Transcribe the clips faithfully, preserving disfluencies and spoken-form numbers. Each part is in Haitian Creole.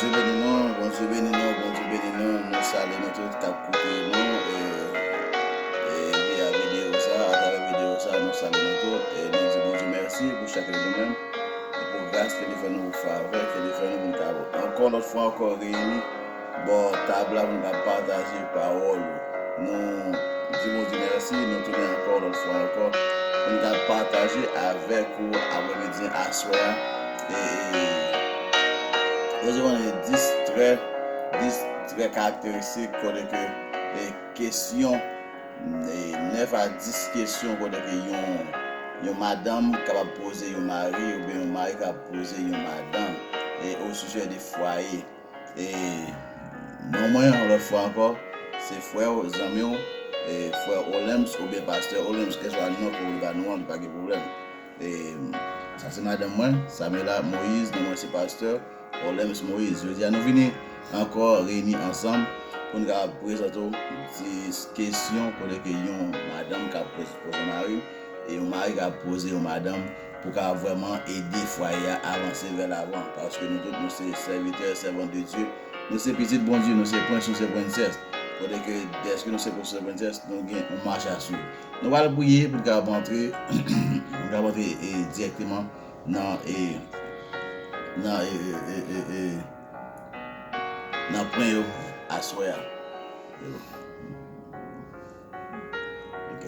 Bondye beni nou, Bondye beni nou, Bondye beni nou. Nou salye nou tout k ap koute nou, e, e, via videyo sa, atravè videyo sa, nou salye nou tout, e nou di Bondye mèsi pou chak de nou menm, e pou gras ke li fè nou, pou favè ke li fè nou, pou nou ka ankò lòt fwa ankò reyini bò tab la pou nou ka pataje pawòl ou. Nou di Bondye mèsi, nou tounen ankò lòt fwa ankò pou nou ka pataje avèk ou aprèmidi aswè a. E, e, Bondye konnen dis trè, dis trè karakteristik kote ke, e, kesyon, e, nèf a dis kesyon kote ke yon, yon madanm kapab poze yon mari oubyen yon mari kapab poze yon madanm, e, o sijè de fwaye. E non mwen, yon lòt fwa ankò, se frè w, zanmi w, e, frè Olems oubyen pastè Olems, kèlkeswa non ke w vle ba nou an, li pa gen pwoblèm. E sa se madanm mwen, Samela Moïse, non mwen se pastè Olems Moïse. Jodi a nou vini ankò reyini ansanm pou n ka prezante w dis kesyon kote ke yon madanm ka poze, poze mari, e yon mari ka poze yon madanm pou ka vrèman ede fwaye a avanse vè lavan. Paske nou tout, nou se sèvitè, sèvant de Dye. Nou se pitit Bondye, nou se prens, nou se prensès. Kote ke, dèske nou se prens, nou se prensès, nou gen yon mach a swiv. Nou pral priye pou n kapab antre, pou n kapab antre, e, dirèkteman nan, e, nan, e, e, e, e, e, nan pwen yo aswè a. Ok.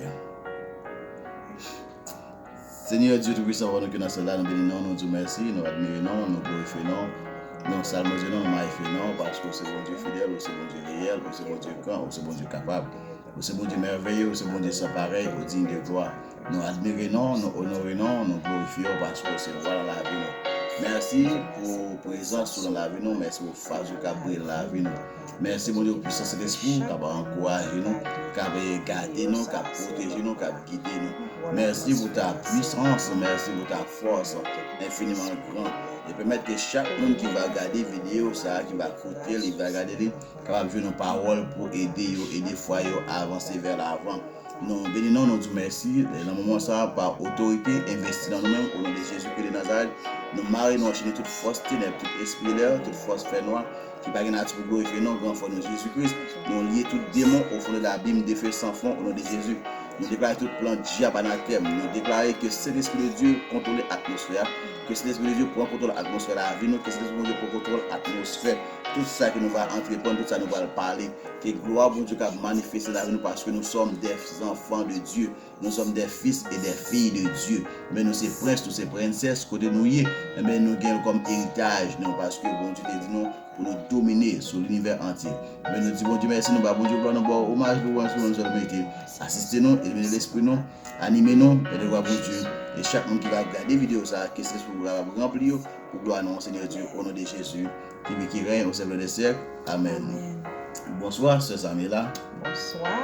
Senyè Dye Toupisan, Papa nou ki nan syèl la, nou beni non w, nou di w mèsi, nou admire non w, nou glorifye non w, nou salmodye non w, nou mayifye non w, paske w se Bondye fidèl, ou se Bondye reyèl, ou se Bondye gran, ou se Bondye kapab, ou se Bondye mèveye, ou se Bondye san parèy, ou diy de glwa. Nou admire non w, nou onore non w, nou glorifye w, paske w se wa nan lavi nou. Mèsi pou prezans ou nan lavi nou, mèsi pou faz ou k ap briye nan lavi nou. Mèsi, Bondye, pou pwisans Sentespri w k ap ankouraje nou, k ap, e, gade nou, k ap pwoteje nou, k ap gide nou. Mèsi pou ta pwisans, mèsi pou ta fòs enfiniman gran. E pèmèt ke chak moun ki va gade videyo sa a, ki va koute li, ki va gade li, kapab jwenn yon pawòl pou ede yo, ede fwaye yo avanse vè lavan. Nou beni non w, nou di w mèsi. Nan moman sa a, pa otorite envesti nan nou menm, o non de Jezi Kris de Nazarèt, nou mare, nou anchene tout fòs tenèb, tout espri lè, tout fòs fènwa, ki pa gen nati pou glorifye non w, gran frè nou Jezi Kris. Nou lye tout demon au fond de l'abîme de feu sans fond, o non de Jezi. Nou deklare tout plan dyab anatèm. Nou deklare ke Sentespri de Dye kontwole atmosfè a, ke Sentespri de Dye pran kontwòl atmosfè lavi nou, ke Sentespri Bondye pran kontwòl atmosfè tout sa ke nou va antreprann, tout sa nou pral pale. Ke glwa Bondye k ap manifeste nan lavi nou, paske nous sommes des enfants de Dieu, nous sommes des fils et des filles de Dieu. Men nou se prens, nou se prensès, kote nou ye, enben nou gen l kòm eritaj nou, paske Bondye te di nou pou nou domine sou linivè antye. Men nou di Bondye mèsi, nou ba Bondye glwa, nou ba w omaj, louwanj, louwanj nou merite. Asiste nou, ilumine lespri nou, anime nou, e glwa Bondye. E chak moun ki va gade videyo sa a, ke Sentespri w kapab ranpli yo, pou glwa non w, Senyè Dye, o non de Jezi, ki viv, ki règne au siècle des siècles. Amèn. Amèn. Bonswa, sè Samela. Bonswa.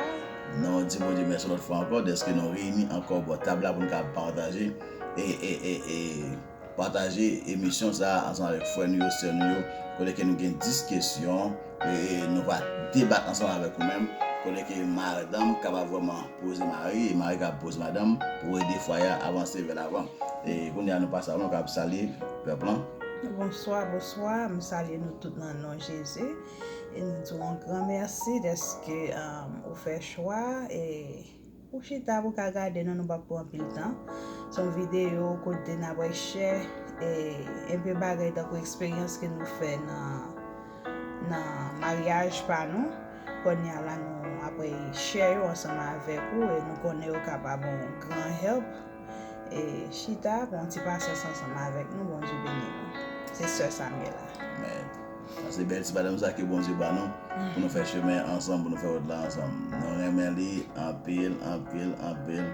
Nou di Bondye mèsi lòt fwa ankò, dèske nou reyini ankò bò tab la pou n ka pataje, e, e, e, e, pataje emisyon sa a ansanm avèk frè nou yo, sè nou yo, kote ke nou gen dis kesyon, e, e nou va debat ansanm avèk ou menm, kote ke madanm kapab vrèman poze mari, e mari ka poze madanm pou ede fwaye a avanse vè lavan. E kounye a nou pase a nou k ap salye pèp lan. Bonswa, bonswa, m salye nou tout nan non Jezi. E nou di w yon gran mèsi dèske, um, ou fè chwa, e ou chita pou ka gade nou, nou p ap pran anpil tan. Se yon videyo kote n ap share, e, enpe bagay tankou eksperyans ke nou fè nan nan maryaj pa nou. Kounye a la, nou apre share yo ansanm avèk ou, e nou konnen yo kapab yon gran help. E chita, pran ti pasyans ansanm avèk nou, Bondye beni nou. Se sè Samyèla. Amèn. Sa se bèl ti madanm sa ke Bondye ba nou, pou nou fè chemen ansanm, pou nou fè wout la ansanm. Nou renmen li anpil, anpil, anpil.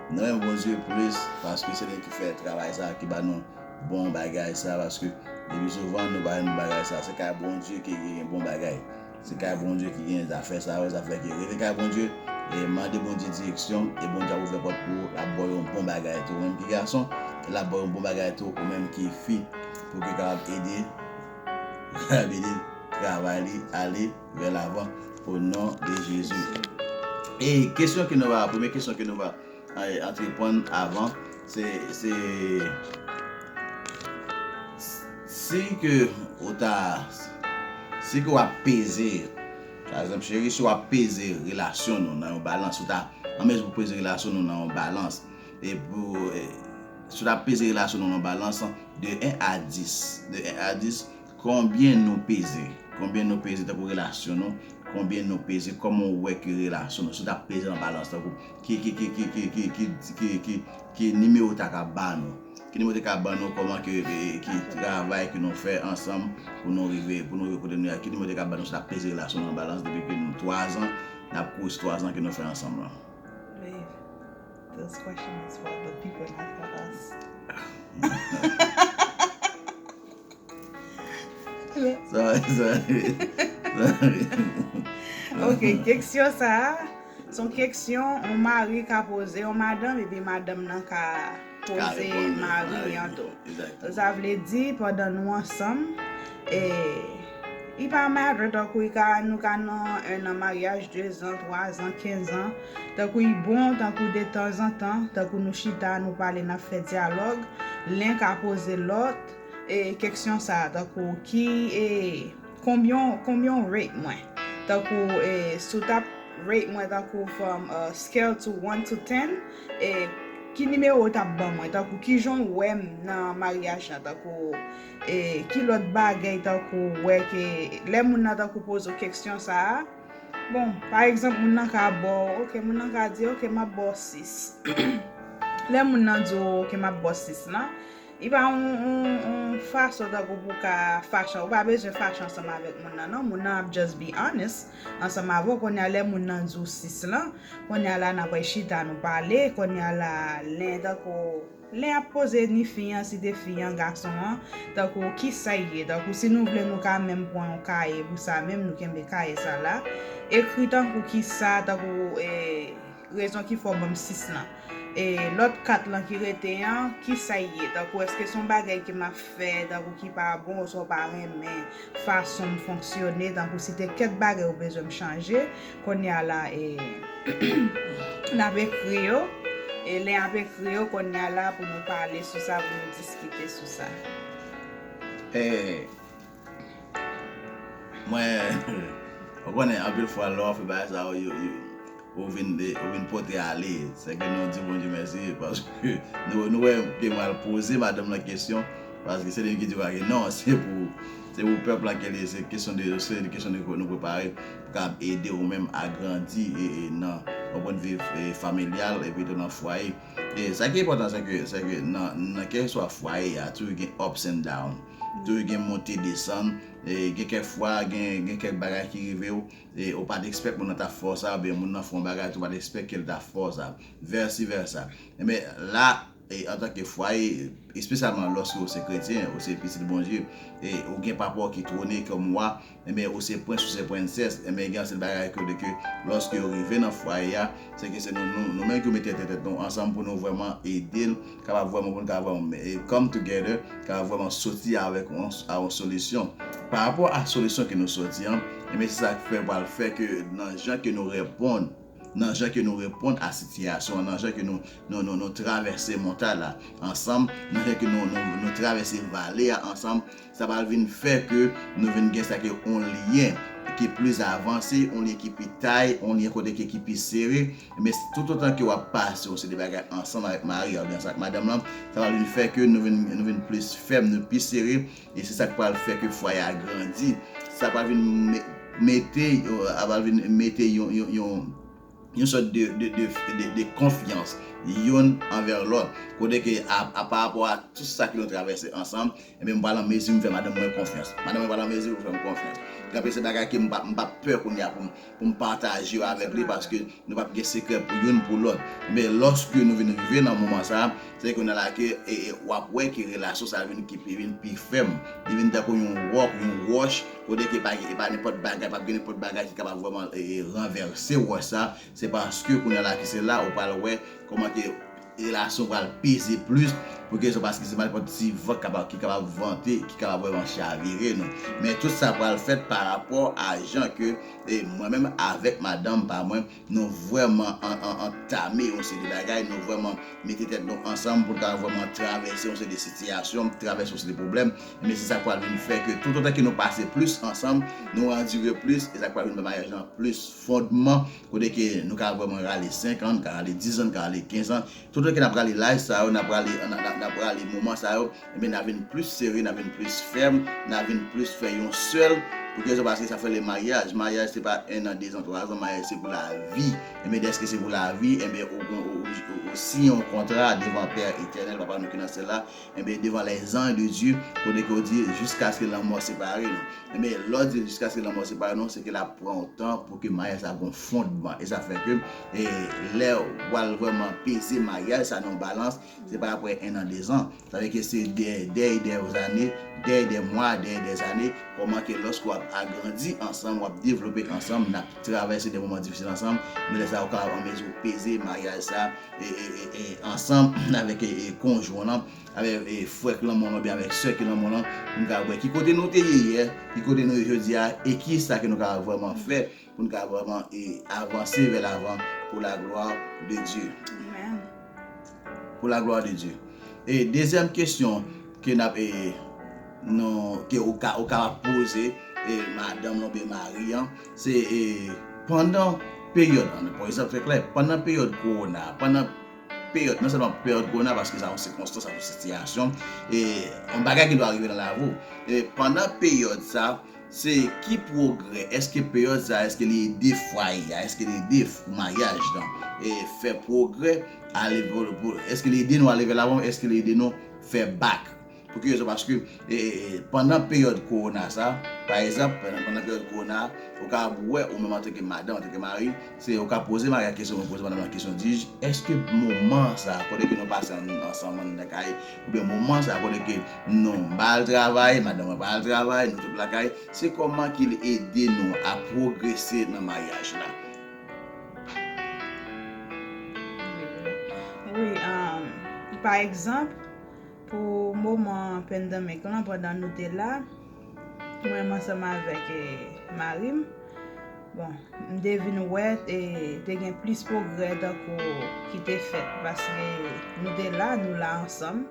Nou renmen Bondye plis, paske se li ki fè travay sa, ki ba nou bon bagay sa, paske depi souvan nou pa renmen bagay sa. Se kay Bondye ki gen bon bagay. Se kay Bondye ki gen zafè sa yo, zafè ki rete kay Bondye. E mande Bondye direksyon, e Bondye ap ouvè pòt pou ou, l ap ba w yon bon bagay tou. Ou menm ki gason, l ap ba w yon bon bagay tou, ou menm ki fi, pou ke kapab ede, kapab ede travay li ale vè lavan, o non de Jezi. E kesyon ke nou va, premye kesyon ke nou va, e, antreprann avan, se, se, si ke ou ta, Si ke w ap peze, pa egzanp, cheri, si w ap peze relasyon nou nan yon balans, ou ta an mezi pou peze relasyon nou nan yon balans, e pou, e, si w ta peze relasyon nou nan balans, de en a dis, de en a dis, konbyen nou peze? Konbyen nou peze tankou relasyon nou? Konbyen nou peze? Kòman w wè ke relasyon nou, si w ta peze nan balans tankou, ki, ki, ki nimewo w ta ka ba nou? Ki nimewo w te ka ban nou, kòman ke, e, ki travay ke nou fè ansanm pou nou rive, pou nou rive kote nou ye a? Ki nimewo w te ka ban nou si w ta peze relasyon nou nan balans depi ke nou twa zan, n ap kouri sou twa zan ke nou fè ansanm lan? Babe, this question is for the people, not for us. Sorry, sorry, sorry. Ok, keksyon sa a, se yon keksyon yon mari ka poze yon madanm, epi madanm nan ka poze mari an tou. Sa vle di, pandan nou ansanm, e, li pa matter, tankou li ka, nou ka nan en an maryaj, de zan, twa zan, kenz an, tankou li bon, tankou de tanzantan, tankou nou chita, nou pale, n ap fè dyalòg, len ka poze lòt, e, keksyon sa a, tankou ki, e, konbyen, konbyen w rate mwen? Tankou, e, si w t ap rate mwen tankou from, uh, scale to one to ten, e, ki nimewo w t ap ban mwen? Tankou kijan w wè m nan maryaj lan? Tankou, e, ki lòt bagay tankou w wè ke lè moun nan tankou poze w keksyon sa a? Bon, pa egzanp, moun nan ka ba w, ok, moun nan ka di, ok, m ap ba w sis. Lè moun nan di w, ok, m ap ba w sis lan, li pa yon, yon, yon fason tankou pou w ka fache. Ou pa bezwen fache ansanm avèk moun nan, non. Moun nan ap just be honest ansanm avè w. Kounye a, lè moun nan di w sis lan, kounye a la, n ap rechita, nou pale. Kounye a la, len tankou, len ap poze ni fi an, si te fi an, gason an, tankou, kisa y ye? Tankou, si nou vle, nou ka menm pran yon kaye pou sa menm, nou kenbe kaye sa la. Ekri tankou kisa, tankou, e, rezon ki fè w ban m sis lan. E lòt kat lan ki rete an, kisa y ye? Tankou, èske se yon bagay ke m ap fè, tankou ki pa bon, oswa w pa renmen fason m fonksyone, tankou si te kèk bagay ou bezwen m chanje, kounye a la, e, n ap ekri yo, e lè n ap ekri yo, kounye a la, pou nou pale sou sa, pou nou diskite sou sa. E, mwen, ou konnen, anpil fwa, lè w ap fè bagay sa yo, yo, yo, ou vin, ou vin pote ale. Sèke nou di Bondye mèsi, paske nou, nou wè ke m al poze madanm lan kesyon, paske se li ki di w ke non, se pou, se pou pèp la ke li, se kesyon de, se kesyon de nou prepare pou kapab ede ou menm a grandi e, e nan, yon pwen de vi, e, familyal, epi tou nan fwaye. E sa ki enpòtan, se ke, se ke nan, nan kèlkeswa fwaye a, toujou gen ups and down. Toujou gen monte desann. E gen kèk fwa, gen, gen kèk bagay ki rive w, e ou pa t expect moun nan ta fè w sa, oubyen moun nan fè yon bagay, ou pa t expect ke l ta fè w sa. Vice versa. Enben, la, e antanke fwaye, espesyalman lòske ou se kretyen, ou se pitit Bondye, e ou gen papa w ki twone kòm wa, enben, ou se prens, ou se prensès, enben, gen ansanm bagay ke, de ke, lòske yo rive nan fwaye a, se ke se nou, nou, nou menm ki mete tèt, tèt nou ansanm pou nou vrèman ede l, kapab vrèman, pou nou kapab vrèman, e, come together, kapab vrèman soti avèk yon, a yon solisyon. Pa rapò a solisyon ke nou soti an, enben, se sa k fè, pral fè ke nan jan ke nou reponn, nan jan ke nou reponn a sitiyasyon an, nan jan ke nou, nou, nou, nou travèse montay la ansanm, nan jan ke nou, nou, nou travèse vale a ansanm, sa pral vin fè ke nou vin gen sa ke yon lyen ki plis avanse, yon lyen ki pi tay, yon lyen kote ke ki pi sere. Men toutotan ke w ap pase yon seri de bagay ansanm avèk mari a oubyen ansanm ak madanm lan, sa pral vin fè ke nou vin, nou vin plis fèm, nou pi sere, e se sa k pral fè ke fwaye a grandi. Sa pral vin me-, mete, a pral vin mete yon, yon, yon, yon sòt de, de, de, de, de konfyans yonn anvè lòt. Kote ke a, a pa rapò a tout sa ke nou travèse ansanm, enben, m pral an mezi m fè madanm mwen konfyans. Madanm mwen pral an mezi pou fè m konfyans. Gen anpil se bagay ke m pa, m pa pè kounye a pou m, pou m pataje yo avèk li, paske nou p ap gen sekrè pou youn pou lòt. Men lòske nou vin rive nan moman sa a, se kounye a la ke, e, e, w ap wè ke relasyon sa a vin ki pi, vin pi fèm. Li vin tankou yon wòk, yon wòch, kote ke pa, e pa nenpòt bagay, p ap gen nenpòt bagay ki kapab vrèman, e, e, ranvèse wòch sa a. Se paske kounye a la ke se la ou pral wè kòman ke relasyon pral peze plis, Pou ki rezon? Paske se pa nenpòt ti van ki kapab, ki kapab vante, ki kapab vrèman chavire nou. Men tout sa pral fèt pa rapò a jan ke, e, mwen menm avèk madanm pa mwen, nou vrèman an, an, antame yon seri de bagay, nou vrèman mete tèt nou ansanm pou n ka vrèman travèse yon seri de sitiyasyon, travèse yon seri de pwoblèm. Men se sa k pral vin fè ke toutotan ke nou pase plis ansanm, nou andire plis, e sa k pral vin bay maryaj lan plis fondman, kote ke nou ka vrèman rale senk an, nou ka rale diz an, nou ka rale kenz an, toutotan ke n ap rale laj sa yo, n ap rale, n, n, n ap rale moman sa yo, ebyen, n ap vin plis sere, n ap vin plis fèm, n ap vin plis fè yon sèl. Pou ki rezon? Paske sa fè le maryaj. Maryaj se pa en an, de zan, twa zan, maryaj se pou lavi. Ebyen, dèske se pou lavi, ebyen, ou, ou, ou, ou, ou siyen yon kontra devan Pè Etènèl, Papa nou ki nan syèl la, ebyen, devan les anges de Dieu, kote ke w di, jiskaske lanmò separe nou. Ebyen, lè w di jiskaske lanmò separe nou, se ke l ap pran yon tan pou ke maryaj sa gon fondman. E sa fè ke, e, lè w al vrèman peze maryaj sa nan yon balans, se pa apre en an, de zan. Sa vle ke se dè, dè, dè zane, dè, dè mwa, dè, dè zane, kòman ke lòske w ap agrandi ansanm, w ap devlope ansanm, n ap travèse de moman difisil ansanm, men lè sa w ka an mezi peze maryaj sa, e, e, e, e, ansanm avèk, e, e, konjwen w lan, avèk, e, frè ki lanmò w lan, oubyen avèk sè ki lanmò w lan, pou n ka wè ki kote nou te ye yè, ki kote nou ye jodi a, e ki sa ke nou ka vrèman fè pou n ka vrèman, e, avanse vè lavan pour la gloire de Dieu. Amen. Pour la gloire de Dieu. E dezyèm kesyon ke n ap, e, nou, ke ou ka, ou ka poze, e, madanm lan oubyen mari an, se, e, pandan peryòd an, pa egzanp, trè klè, pandan peryòd kowona, pandan peryòd, non sèlman peryòd kowona, paske sa yon sikonstans, sa yon sitiyasyon, e yon bagay ki dwe rive nan lavi w. E pandan peryòd sa, se ki pwogrè? Èske peryòd sa, èske li ede fwaye a? Èske li ede f-, maryaj lan, e, fè pwogrè? Ale pou, pou, èske li ede nou ale vè lavan? Èske li ede nou fè bak? Pou ki rezon? Paske, e, e, e, pandan peryòd kowona sa, pa egzanp, pandan, pandan peryòd kowona, ou ka wè, ou menm antanke madanm, antanke mari, se ou ka poze mari a kesyon, ou poze madanm lan kesyon, di, èske moman sa, kote ke nou pase an, ansanm anndan kay, oubyen moman sa, kote ke nou, m pa al travay, madanm mwen pa al travay, nou tout lakay, se kòman ke l ede nou a pwogrese nan maryaj la? Wi, um, pa egzanp, pou moman pandemic lan, pandan nou te la, mwen menm ansanm avèk, e, mari m, bon, m te vin wè, e, te gen plis pwogrè tankou ki te fèt, paske nou te la, nou la ansanm.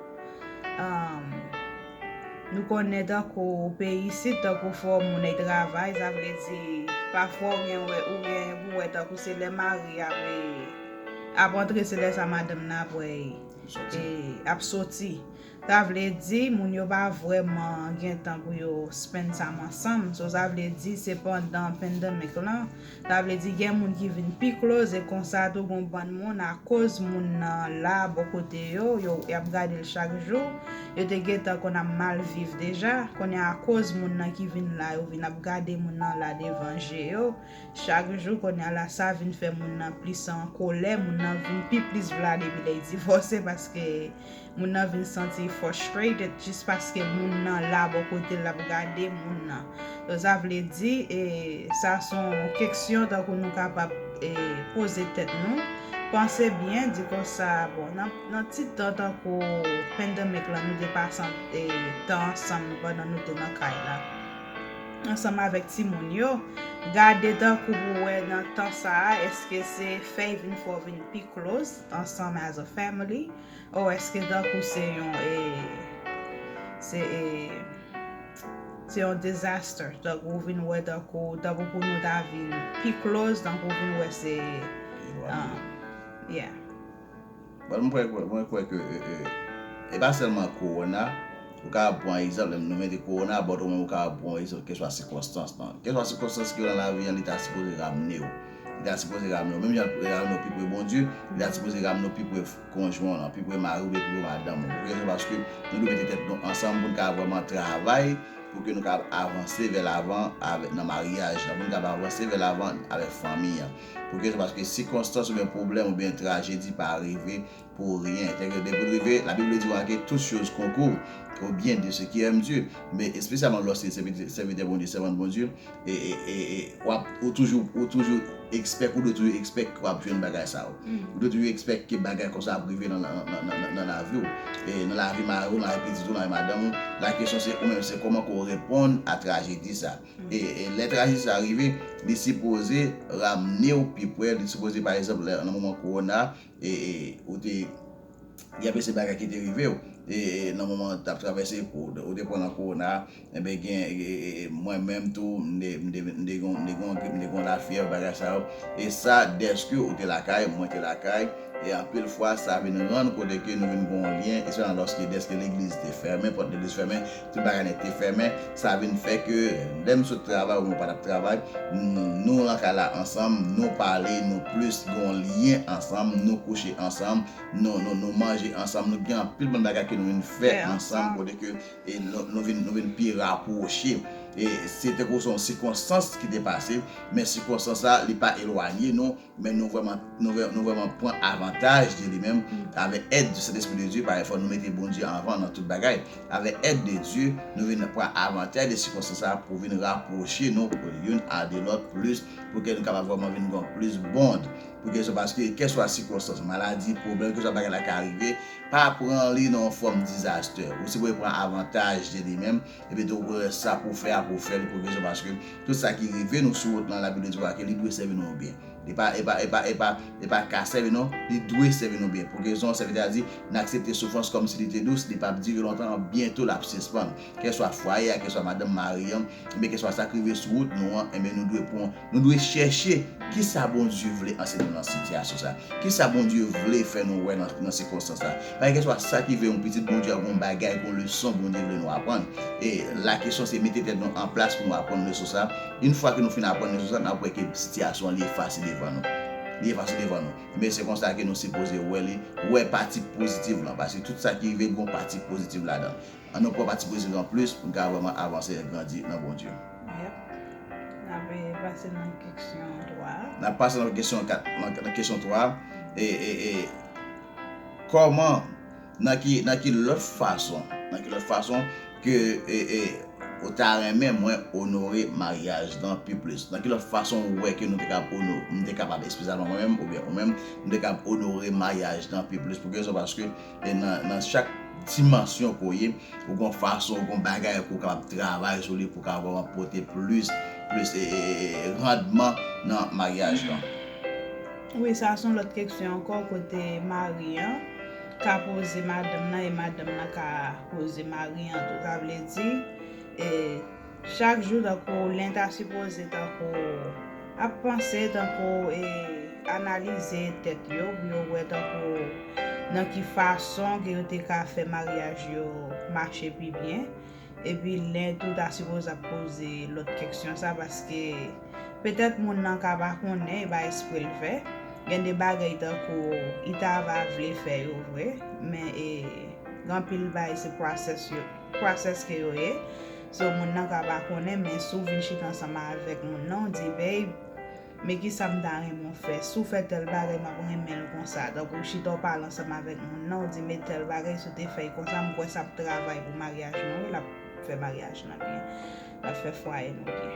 Um, nou konnen tankou peyi isit, tankou fò moun ay travay, sa vle di, pafwa ou gen wè, ou gen pou wè tankou se lè mari ap, e, ap antre, se lè sa madanm nan ap wè, e, ap soti. Sa vle di, moun yo pa vrèman gen tan pou yo spend time ansanm. So, sa vle di, se pandan pandemic lan, sa vle di, gen moun ki vin pi close, e konsa tou, gon bann moun, akoz moun nan la bò kote yo, yo, y ap gade l chak jou, yo te gentan konn ap mal viv deja. Kounye a, akoz moun nan ki vin la, yo vin ap gade moun nan la devan je yo, chak jou, kounye a la, sa vin fè moun nan plis an kolè, moun nan vin pi plis vle ale epi lè y divòse, paske moun nan vin santi frustrated jis paske moun nan la bò kote l, l ap gade moun nan. So, sa vle di, e, sa se yon keksyon tankou nou kapab, e, poze tèt nou. Panse byen, di konsa, bon, nan, nan ti tan tankou pandemic lan, nou te pase, e, tan ansanm pandan nou te nan kay la. Ansanm avèk timoun yo, gade tankou pou wè nan tan sa a, èske se fè y vin fè w vin pi close ansanm as a family, ou èske tankou se yon, e, se, e, se yon disaster, tankou w vin wè, tankou, tankou pou nou ta vin pi close, tankou w vin wè se, um, yeah. Bon, mwen kwè, mwen kwè ke, e, e, e pa sèlman kowona, ou ka pran egzanp, lè nou mete kowona, but ou menm ou ka pran egzanp, kèlkeswa sikonstans lan. Kèlkeswa sikonstans ki yo nan lavi an, li ta sipoze ramne w. Li ta sipoze ramne w. Menm jan l ramne w pi pre Bondye, li ta sipoze ramne w pi pre f-, konjwen w lan, pi pre mari w, pi pre madanm ou. Poukisa? Paske nou dwe mete tèt nou ansanm pou n ka vrèman travay, pou ke nou kapab avanse vè lavan avèk, nan maryaj lan, pou nou kapab avanse vè lavan avèk fanmi an. Poukisa? Paske sikonstans oubyen pwoblèm oubyen trajedi pa rive pou ryen. Tèlke depi l rive, Labib di w ke toutes choses concourent au bien de ceux qui aiment Dieu, men espesyalman lòske se sèvitè Bondye, sèvant Bondye, e, e, e, e w ap, ou toujou, ou toujou expect, ou dwe toujou expect ke w ap jwenn bagay sa yo. Ou dwe toujou expect ke bagay konsa ap rive nan, nan, nan, nan, nan, nan lavi w. E nan lavi mari w, nan lavi pitit ou, nan lavi madanm ou. La kesyon se ou menm, se kòman ke w reponn a trajedi sa. E, e lè trajedi sa rive, li sipoze ramne w pi pre, li sipoze, pa egzanp, lè, nan moman kowona, e, e, ou te gen anpil se bagay ki te rive w. E, e, nan moman w t ap travèse, ou, ou te pran nan kowona, enben, gen, e, e, e, mwen menm tou, m te, m te, m te gon, m te gon grip, m te gon lafyèv, bagay sa yo. E sa, dèske ou te lakay, mwen te lakay, e anpil fwa, sa vin rann kote ke nou vin gon lyen, espesyalman lòske, dèske legliz te fèmen, pòt legliz fèmen, tout bagay nèt te fèmen, sa vin fè ke lè m sot travay oubyen m pa t ap travay, n-, nou lakay la ansanm, nou pale, nou plis gon lyen ansanm, nou kouche ansanm, nou, nou, nou manje ansanm, nou gen anpil bann bagay ke nou vin fè ansanm, kote ke, e, nou, nou vin, nou vin pi rapwoche. E se tankou se yon sikonstans ki te pase, men sikonstans la, li pa elwanye nou, men nou vrèman, nou vrè-, nou vrèman pran avantaj de li menm, avèk èd du Saint-Esprit de Dieu, parèy fò nou mete Bondye anvan nan tout bagay. Avèk èd de Dye, nou vin pran avantaj de sikonstans sa pou vin rapwoche nou youn a de lòt plis, pou ke nou kapab vrèman vin gon plis bond. Pou ke se paske, kèlkeswa sikonstans, maladi, pwoblèm, kèlkeswa bagay la ka rive, pa pran li nan yon fòm dizastè. Ou sipoze pran avantaj de li menm, epi tou, ou pran sa pou fè a, pou fè li, pou ke se paske tout sa ki rive nou sou wout lan, Labib di ke li dwe sèvi nou byen. Li pa, e pa, e pa, e pa, e pa ka sèvi nou, li dwe sèvi nou byen. Pou ke se yon sèvitè a di, n aksepte soufrans kòmsi li te dous, li p ap dire lontan, byento l ap sispann. Kèlkeswa fwaye a, kèlkeswa madanm, mari an, ebyen kèlkeswa sa k rive sou wout nou an, ebyen nou dwe pran, nou dwe chèche kisa Bondye vle anseye nou nan sitiyasyon sa. Kisa Bondye vle fè nou wè nan, nan sikonstans sa. Paske kèlkeswa sa ki vle yon pitit Bondye, yon bagay, yon leson Bondye vle nou aprann. E la kesyon se mete tèt nou an plas pou nou aprann leson sa. Yon fwa ke nou fin aprann leson sa, n ap wè ke sitiyasyon an li efase devan nou. Li efase devan nou. Men se konsa ke nou sipoze wè li, wè pati pozitiv lan, paske tout sa ki rive gon pati pozitiv ladan. Ann nou pran pati pozitiv lan plis pou n ka vrèman avanse e grandi nan Bondye. Yep. N ap, eh, pase nan kesyon twa a. N ap pase nan kesyon kat, nan, nan kesyon twa a. E, e, e, kòman, nan ki, nan ki lòt fason, nan ki lòt fason ke, e, e, ou ta renmen mwen onore maryaj lan pi plis? Nan ki lòt fason ou wè ke nou te kapab ono-, nou te kapab, espesyalman mwen menm, oubyen ou menm, nou te kapab onore maryaj lan pi plis? Pou ki rezon? Paske, e, nan, nan chak dimansyon ke w ye, ou gon fason, ou gon bagay ke w kapab travay sou li pou w ka vrèman pote plis, plis, e, e, e, randman nan maryaj lan. Wi, sa se yon lòt kesyon ankò, kote mari an ka poze madanm nan e madanm nan ka poze mari an tou. Sa vle di, e, chak jou, tankou len ta sipoze, tankou ap panse, tankou, e, analize tèt yo, pou yo wè tankou nan ki fason ke yo te ka fè maryaj yo mache pi byen. Epi len tou ta sipoze ap poze lòt kesyon sa, paske petèt moun nan ka pa konnen, e pa espre l fè. Gen de bagay tankou li ta va vle fè yo vre, men, e, gen anpil bagay se process yo, process ke yo ye. So, moun nan ka pa konnen, men si w vin chita ansanm avèk moun nan, w di, "Babe, men kisa m ta renmen w fè? Si w fè tèl bagay, m ap renmen l konsa." Tankou w chita w pale ansanm avèk moun nan, w di, "Men tèl bagay, si w te fè l konsa, m kwè sa ap travay pou maryaj nou wi, l ap fè maryaj lan byen, l ap fè fwaye nou byen."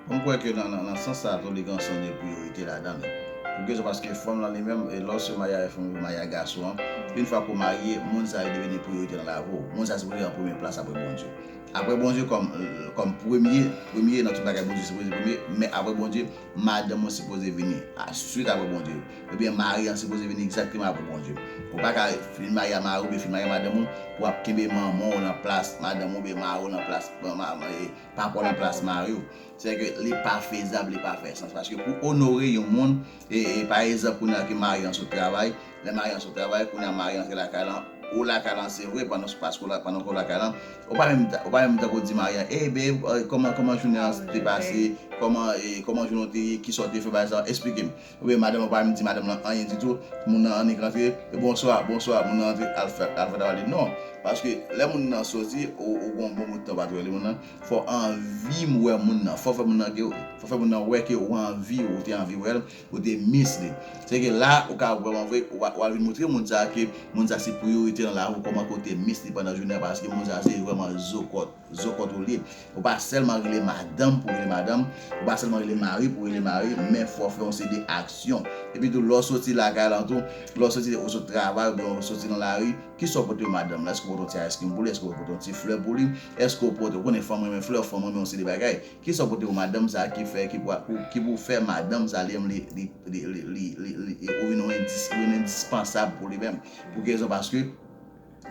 Bon, m kwè ke nan, nan, nan sans sa a tou, li gen yon sans de priyorite ladan l. Pou ki rezon? Paske fanm lan li menm, e lòske w marye avèk fanm, ou marye ak gason an, yon fwa ke w marye, moun sa yo deveni priyorite nan lavi w. Moun sa yo sipoze an premye plas apre Bondye. Apre Bondye kòm, kòm premye, premye nan tout bagay, Bondye sipoze premye, men apre Bondye, madanm ou sipoze vini aswit apre Bondye. Oubyen mari an sipoze vini egzakteman apre Bondye. Ou pa ka fin marye a mari w oubyen fin marye a madanm ou, pou w ap kenbe manman w nan plas madanm ou oubyen mari w nan plas, ma, ma, e, papa w nan plas mari w. Se ke li pa fezab, li pa fè sans. Paske pou onore yon moun, e, e, pa egzanp, kounye a ke mari an sot travay, lè mari an sot travay, kounye a mari an antre lakay lan, ou lakay lan se vre, pandan, paske w la, pandan ke w lakay lan, ou pa menm, ou pa menm tankou di mari an, "Ey, babe, e, kòman, kòman jounen an te pase? Kòman, e, kòman jounen w te ye? Kisa w te fè?" Bagay sa, eksplike m. Oubyen madanm, ou pa menm di madanm lan anyen ditou, moun nan annik rantre, e, "Bonswa, bonswa," moun nan rantre, al fè, al fè travay li. Non, paske lè moun nan soti, ou, ou gon bon bout ou pa t wè li, moun nan. Fò anvi wè moun nan. Fò fè moun nan ke, fò fè moun nan wè ke ou anvi, ou te anvi wè l, ou te miss li. Se ke la, ou ka vrèman vre, ou a, ou a vin montre moun sa ke moun sa se priyorite nan lavi w, kòman ke ou te miss li pandan jounen an, paske moun sa se vrèman zokòt, zokòt ou li ye. Ou pa sèlman rele madanm pou rele madanm, ou pa sèlman rele mari pou rele mari, men fò w fè yon seri de aksyon. Epi tou, lè w soti lakay lan tou, lè w soti, ou sot travay, oubyen ou soti nan lari, kisa w pote pou madanm lan? Èske w pote yon ti ice cream pou li? Èske w pote yon ti flè pou li? Èske w pote, ou konnen fanm renmen flè, fanm renmen yon seri de bagay. Kisa w pote pou madanm sa ki fè, ki pou, pou, ki pou fè madanm sa li menm li, li, li, li, li, li, li, ou vin yon endis, ou vin endispansab pou li menm? Pou ki rezon? Paske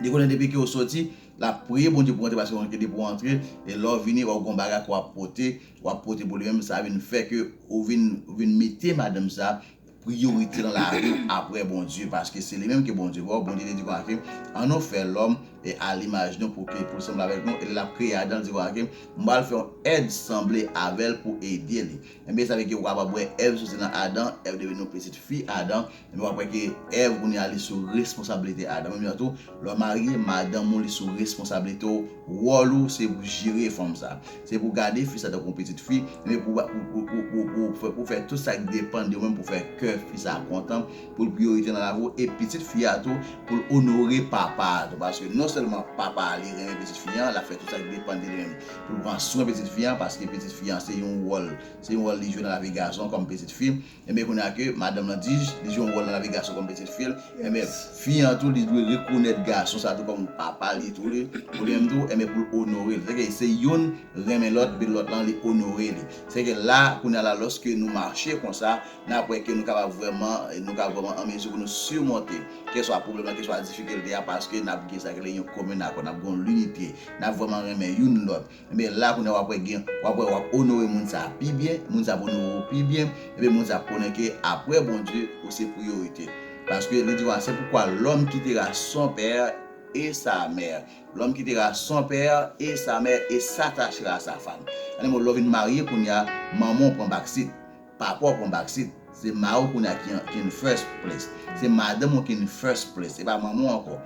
li konnen depi ke w soti, l ap priye Bondye pou w antre, paske konnen ke depi w antre, e lè w vini, w ap gen yon bagay ke w ap pote, w ap pote pou li menm, sa vin fè ke ou vin, ou vin mete madanm sa priyorite nan lavi w apre Bondye, paske se li menm ke Bondye ba w. Bondye te di konsa ke, ann nou fè lòm e a limaj nou pou ke, pou l sanble avèk nou, e l ap kreye Adan, l di konsa ke, m pral fè yon èd sanble avè l pou ede li. Enben, sa vle ke ou kapab wè Èv soti nan Adan, Èv deveni yon pitit fi Adan, enben, w ap wè ke Èv, kounye a, li sou responsablite Adan. Menm jan tou, lè w marye, madanm ou, li sou responsablite w, wòl ou, se pou jere fanm sa. Se pou gade fi sa tankou yon pitit fi, enben, pou, pou, pou, pou, pou, pou fè, pou fè tout sa k depann de ou menm, pou fè kè fi sa kontan, pou l priyorite nan lavi w, e pitit fi a tou, pou l onore papa a tou. Paske non sèlman papa a, li renmen pitit fi an, l ap fè tout sa k depann de li menm pou l pran swen pitit fi an, paske pitit fi an, se yon wòl, se yon wòl li jwe nan lavi gason kòm pitit fi. Enben, kounye a ke madanm lan di, li jwe yon wòl nan lavi gason kòm pitit fi l. Enben, fi an tou, li dwe rekonèt gason sa tou kòm papa li tou, li, pou li menm tou, enben, pou l onore l. Se ke se youn renmen lòt, epi lòt lan, li onore li. Se ke la, kounye a la, lòske nou mache konsa, n ap wè ke nou kapab vrèman, nou kapab vrèman an mezi pou nou simonte, keswa pwoblèm lan, keswa difikilte a, paske n ap gen sa ki rele yon komin akò, n ap gen yon linite, n ap vrèman renmen youn lòt. Enben, la, kounye a, w ap wè gen, w ap wè, w ap onore moun sa a pi byen, moun sa a ap onore w pi byen, enben, moun sa a ap konnen ke apre Bondye, ou se priyorite. Paske li di konsa, c'est pourquoi l'homme quittera son père et sa mère. L'homme quittera son père et sa mère et s'attachera à sa femme. An de mo, lè w vin marye kounye a, manman w pran backseat, papa w pran backseat. Se mari w kounye a ki, ki in first place. Se madanm ou ki in first place. Se pa manman w ankò.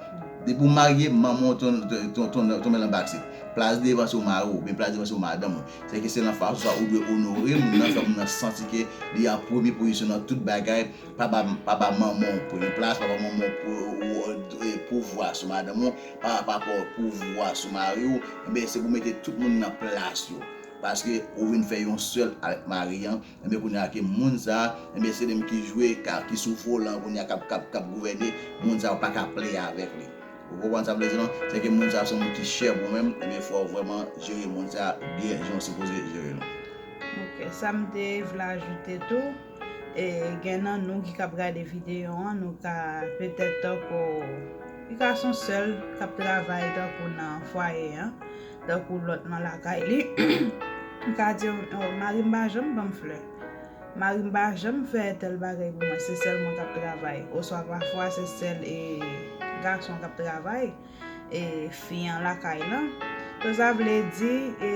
Depi w marye, manman w ton, ton, ton, ton, tonbe nan backseat. Plas devan se w mari w, men plas devan se w madanm ou. Se ke se nan fason sa ou dwe onore moun nan, fè moun nan santi ke li an premye pozisyon nan tout bagay. Pa ba, pa ba manman w premye plas, pa ba manman w pou, ou, e, pouvwa sou madanm ou, pa, pa ba w pouvwa sou mari w. Enben, se pou mete tout moun nan plas yo. Paske ou vin fè yon sèl avèk mari an, enben, kounye a ke moun sa a, enben, se li menm ki jwe, ka, ki sou volan, kounye a k ap, k ap, k ap gouvène, moun sa a ou pa ka play avèk li. Ou konprann sa m vle di non? Se ke moun sa a se yon moun ki chè pou ou menm, enben, fò w vrèman jere moun sa a byen, jan w sipoze jere l. Ok, sa m te vle ajoute tou, e, gen nan nou ki k ap gade videyo an, nou ka petèt tankou, li ka se yon sèl k ap travay tankou nan fwaye an, tankou lòt nan lakay li. Li ka di, "Oh, mari m pa janm ban m flè. Mari m pa janm fè tèl bagay pou mwen, se sèl mwen k ap travay." Oswa pafwa se sèl, e, gason k ap travay, e, fi an lakay lan. So, sa vle di, e,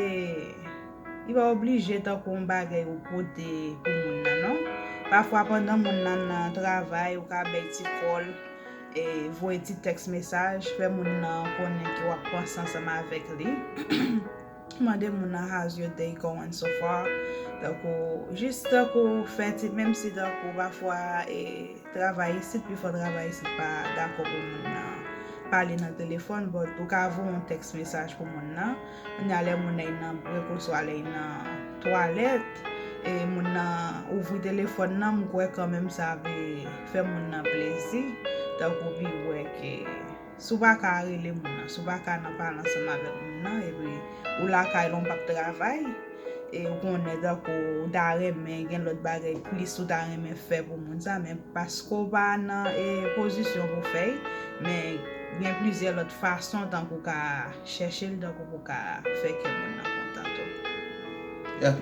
li pa oblije tankou yon bagay ou pote pou moun nan, non. Pafwa, pandan moun nan nan travay, ou ka bay ti kòl, e, voye ti tèks mesaj, fè moun nan konnen ke w ap panse ansanm avèk li. Mande moun nan, "How's your day going so far?" Tankou, jis tankou fè ti, menm si tankou pafwa, e, travay isit, pifò travay isit pa dakò pou moun nan pale nan telefòn, but ou ka voye yon tèks mesaj pou moun nan. Kounye a lè moun nan nan brek oswa lè nan twalèt, e moun nan ouvri telefòn nan, m kwè kanmenm sa vle fè moun nan plezi, tankou pi wè ke si w pa ka rele moun nan, si w pa ka nan pale ansanm avèk moun nan, epi ou lakay lan w p ap travay, e ou konnen tankou ou ta renmen gen lòt bagay plis ou ta renmen fè pou moun sa, men paske w pa nan, e, pozisyon pou fè l, men gen plizyè lòt fason tankou w ka chèche l, tankou pou w ka fè kè moun nan kontan tou. Yeah,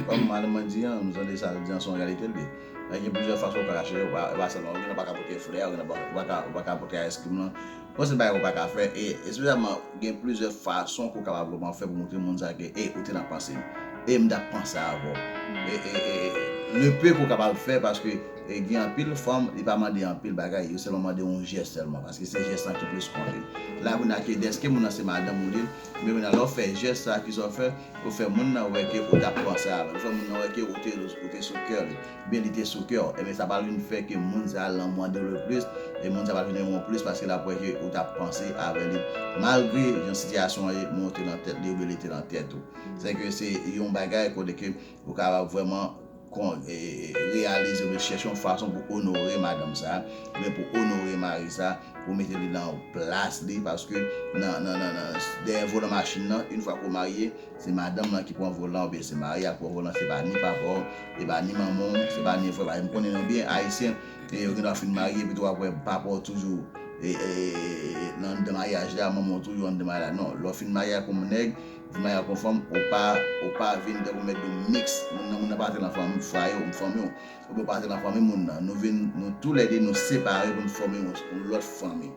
kòm madanm mwen di an, nou tande sa l di an, se yon reyalite l ye. Gen plizyè fason w ka chèche, w pa, w pa sèlman, ou gen pa ka pote flè, ou gen pa, w pa ka, w pa ka pote ice cream lan. Bon, se bagay ou pa ka fè, e espesyalman, gen plizyè fason ke w kapab vrèman fè pou montre moun sa ke, e, ou te nan panse m. E m t ap panse avè w. E, e, e, le peu ke w kapab fè, paske, E gen anpil fanm, li pa mande anpil bagay, yo sèlman mande yon jès sèlman, paske se jès lan ki plis konte. La kounye a ke dèske moun nan se madanm ou li, men kounye a lè w fè jès sa, kisa w fè? Ou fè moun nan wè ke ou t ap panse avè l, ou fè moun nan wè ke ou te, ou te sou kè li, oubyen li te sou kè w. Ebyen sa pral vin fè ke moun sa a lanmou an devlope plis, e moun sa a pral vin renmen w plis paske l ap wè ke ou t ap panse avè li. Malgre jan sitiyasyon an ye, men w te nan tèt li oubyen li te nan tèt ou. Se ke se yon bagay kote ke ou kapab vrèman kon, e, e, reyalize oubyen chèche yon fason pou onore madanm sa, oubyen pou onore mari sa, pou mete li nan plas li, paske nan, nan, nan, nan, dèyè volan machin nan, yon fwa ke w marye, se madanm lan ki pran volan, oubyen se mari a k pran volan, se pa ni papa w, se pa ni manman w, se pa ni frè w. M konnen nou byen, Ayisyen, e, yo gendwa fin marye, epi tou w ap wè papa w toujou e, e, e, e, nan anndan maryaj la, manman w toujou anndan maryaj la. Non, lè w fin marye ak yon nèg, fin marye ak yon fanm, ou pa, ou pa vin tankou mèt de miks. Moun nan, moun nan pa antre nan fanmi, fwaye w, fanmi w. Oubyen ou pa antre nan fanmi moun nan. Nou vin, nou toulède, nou separe pou n fòme yon, yon lòt fanmi.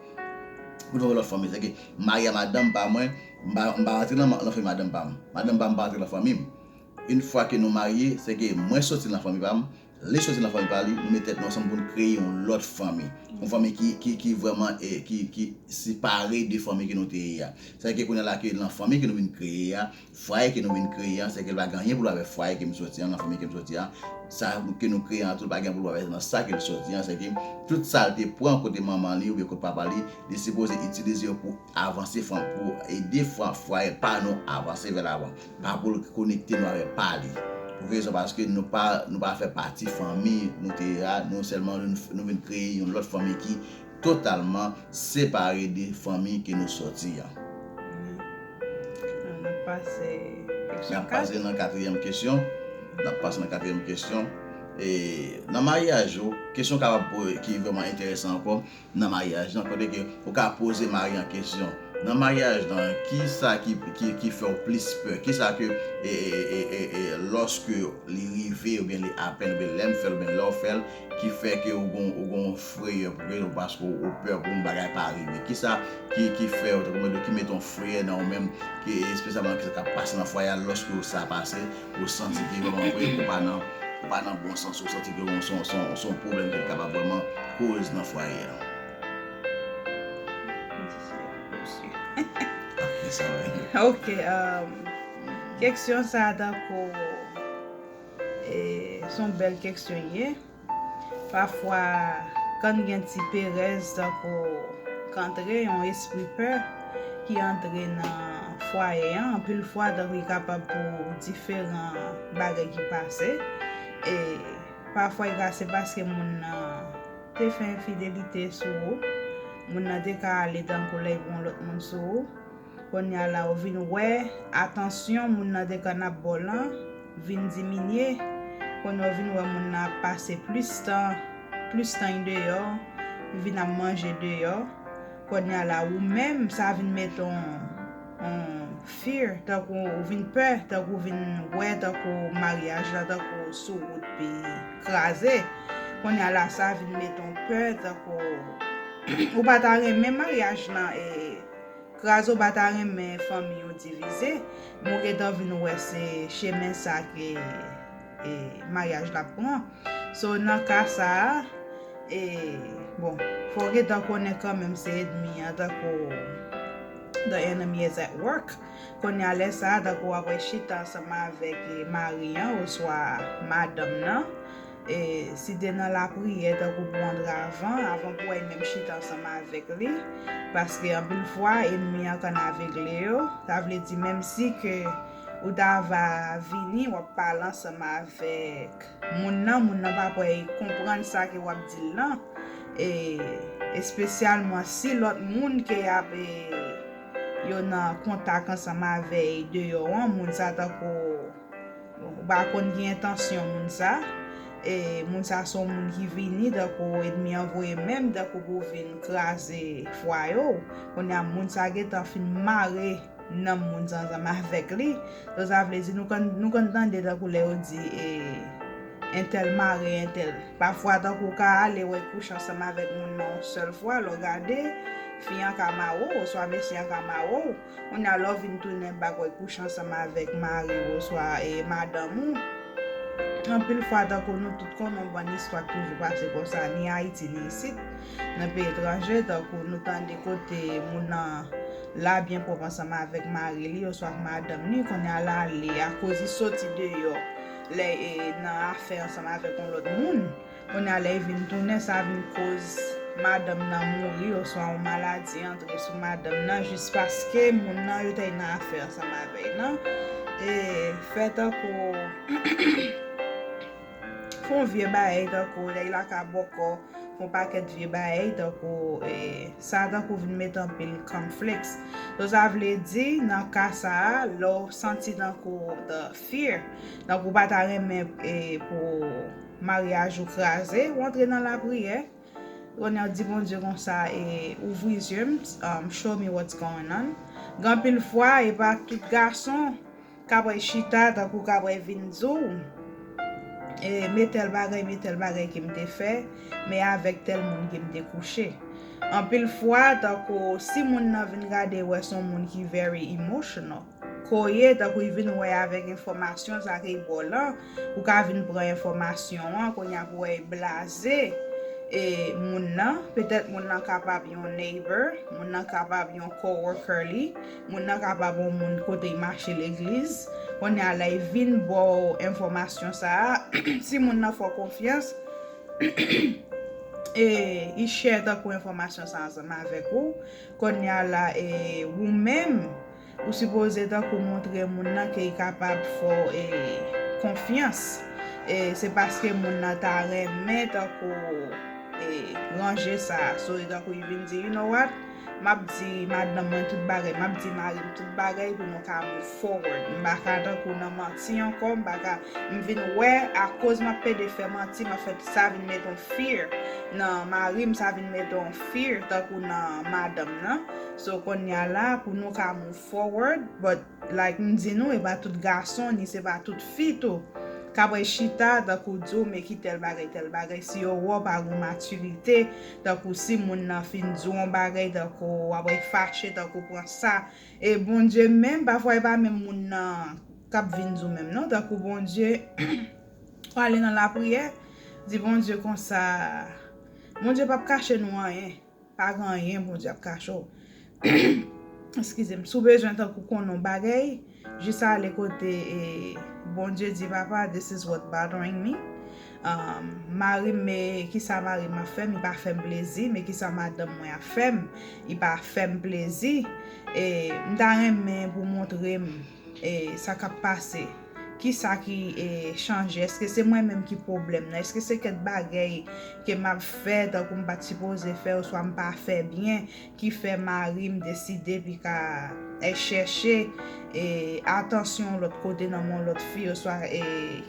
Pou nou yon lòt fanmi. Sèke mari a madanm pa mwen, m pa, m pa antre nan, nan fanmi madanm pa m. Madanm pa m pa antre nan fanmi m. Yon fwa ke nou marye, sèke mwen soti nan fanmi pa m, li soti nan fanmi pa li, nou met tèt nou ansanm pou n kreye yon lòt fanmi. Yon fanmi ki, ki, ki vrèman, e, ki, ki separe de fanmi ke nou te ye a. Sa vle di ke kounye a la ke nan fanmi ke nou vin kreye a, fwaye ke nou vin kreye a, se ke l pa gen anyen pou l wè avèk fwaye ke m soti an, nan fanmi ke m soti an. Sa ke nou kreye an tou, l pa gen pou l wè avèk nan sa ke l soti an, se ke tout sa l te pran kote manman li oubyen kote papa li, li sipoze itilize yo pou avanse fanmi, pou ede fwa-, fwaye pa nou avanse vè lavan. Pa pou l konekte nou avèk pa li. Pou ki rezon? Paske nou pa, nou pa fè pati fanmi nou te ye a, nou sèlman nou, nou vin kreye yon lòt fanmi ki totalman separe de fanmi ke nou soti an. N ap pase kesyon kat. N ap pase nan katriyèm kesyon. N ap pase nan katriyèm kesyon. E nan maryaj ou, kesyon kapab po-, ki vrèman enteresan ankò, nan maryaj lan, kote ke ou ka poze mari an kesyon. Nan maryaj lan, kisa ki, ki, ki fè w plis pè? Kisa ke, e, e, e, e, e, lòske li rive, oubyen li apèn, oubyen lè m fè l, oubyen lè w fè l, ki fè ke ou gon, ou gon frayè pou ke, paske ou pè pou yon bagay pa rive? Kisa ki, ki fè w, tankou mwen di, ki mete yon frayè nan ou menm, ki espesyalman kisa k ap pase nan fwaye a, lòske sa pase, ou santi ke vrèman vre, ou pa nan, ou pa nan bon sans, ou santi ke se yon, se yon, se yon pwoblèm ke l kapab vrèman koz nan fwaye a. Ok, sa va. Ok, um, kesyon sa a tankou, e, se yon bèl kesyon ye. Pafwa, kan gen ti perèz tankou k antre, yon espri pè ki antre nan fwaye an, anpil fwa tankou li kapab pou diferan bagay ki pase. E pafwa, li ka se paske moun nan te fè enfidelite sou ou. Moun nan te ka ale tankou lè l pran lòt moun sou ou. Kounye a la, ou vin wè atansyon moun nan te konn ap ba w lan vin diminye. Kounye a, ou vin wè moun nan ap pase plis tan, plis tan li deyò, li vin ap manje deyò. Kounye a la, ou menm, sa vin mete yon, yon fear, tankou ou vin pè, tankou ou vin wè, tankou maryaj la, tankou sou wout pou l kraze. Kounye a la, sa vin mete yon pè, tankou ou pa ta renmen maryaj lan, e, kraze, ou pa ta renmen fanmi w divize, men w gentan vin wè se chemen sa ke, e, maryaj la ap pran. So, nan ka sa a, e, bon, fò w gentan konnen kanmenm se ènmi an, tankou the enemy is at work. Kounye a lè sa a, tankou w ap wè chita ansanm avèk, e, mari an oswa madanm nan, e, si te nan lapriyè, tankou pou antre avan, avan pou w al menm chita ansanm avèk li, paske anpil fwa, ènmi an konn avegle yo. Sa vle di, menm si ke ou ta va vini, w ap pale ansanm avèk moun nan, moun nan p ap wè, konprann sa ke w ap di l lan. E, espesyalman si lòt moun ke y ap, e, yo nan kontak ansanm avè l deyò an, moun sa tankou ou pa konn ki entansyon moun sa. E moun sa se yon moun ki vini tankou ènmi an voye menm tankou pou vin kraze fwaye w. Kounye a moun sa gentan fin mare nanm moun sa ansanm avèk li. So, sa vle di nou konn, nou konn tande tankou lè yo di, e, entèl mare entèl. Pafwa tankou w ka ale w al kouche ansanm avèk moun nan yon sèl fwa, lè w gade, fi an ka mare w, oswa mesye an ka mare w. Kounye a lè w vin tounen bak w al kouche ansanm avèk mari w oswa, e, madanm ou, Anpil fwa, tankou nou tout konnen, yon bann istwa k toujou pase konsa, ni Ayiti, ni isit, nan peyi etranje, tankou nou tande kote moun nan la byen pwòp ansanm avèk mari li, oswa ak madanm li, kounye a l ale, akoz li soti deyò, lè, e, nan afè ansanm avèk yon lòt moun. Kounye a, lè l vin tounen, sa vin koz madanm nan mouri, oswa yon maladi antre sou madanm nan, jis paske moun nan yo te nan afè ansanm avè l nan. E, fè tankou fè yon vye bagay tankou lè l la ka bòkò, fè yon pakèt vye bagay tankou, e, sa tankou vin mete anpil conflicts. So, sa vle di, nan ka sa a, lè w santi tankou the fear, tankou w pa ta renmen, e, pou maryaj ou kraze, w antre nan lapriyè. Kounye a w di Bondye konsa, e, ouvri zye m, um, show me what's going on. Gen anpil fwa, e pa tout gason k ap chita tankou k ap vin di w, e, men tèl bagay, men tèl bagay ke m te fè, men avèk tèl moun ke m te kouche. Anpil fwa, tankou si moun nan vin gade, wè se yon moun ki very emotional, kote tankou li vin wè avèk enfòmasyon sa ke li ba w lan, ou ka vin pran enfòmasyon an, kounye a pou wè li blaze, e, moun nan, petèt moun nan kapab yon neighbor, moun nan kapab yon coworker li, moun nan kapab yon moun kote li mache legliz, kounye a lè li vin ba w enfòmasyon sa a, si moun nan fè w konfyans, e, li share tankou enfòmasyon sa a ansanm avèk ou, kounye a la, e, ou menm, ou sipoze tankou montre moun nan ke li kapab fè w, e, konfyans. E, se paske moun nan ta renmen tankou, e, ranje sa. So, e tankou li vin di, "You know what? M ap di madanm mwen tout bagay, m ap di mari m tout bagay pou nou ka move forward. M pa ka tankou nan manti ankò, m pa ka, m vin wè, akoz m ap pede fè manti, m ap fè sa vin mete yon fear nan mari m, sa vin mete yon fear tankou nan madanm nan." So, kounye a la, pou nou ka move forward, but, like m di nou, e pa tout gason, ni se pa tout fi tou k ap chita tankou di w, men ki tèl bagay, tèl bagay, si yo wè w pa gen matirite, tankou si moun nan fin di w yon bagay, tankou w ap fache, tankou pran sa. E Bondye menm, pafwa e pa menm moun nan k ap vin di w menm, non, tankou Bondye, w ale nan lapriyè, di Bondye konsa, Bondye p ap kache nou anyen. Pa gen anyen Bondye ap kache w. Eskize m. Si w bezwen tankou konnen yon bagay, jis ale kote, e, Bondye, di, "Papa, this is what bothering me." Um, mari m, e, kisa mari m ap fè m, li pa fè m plezi, men kisa madanm mwen ap fè m, li pa fè m plezi. E, m ta renmen pou w montre m, e, sa k ap pase. Kisa ki, e, chanje? Èske se mwen menm ki pwoblèm nan? Èske se kèk bagay ke m ap fè tankou m pa t sipoze fè, oswa m pa fè byen, ki fè mari m deside pou l ka al chèche, e, atansyon lòt kote nan men yon lòt fi, oswa, e,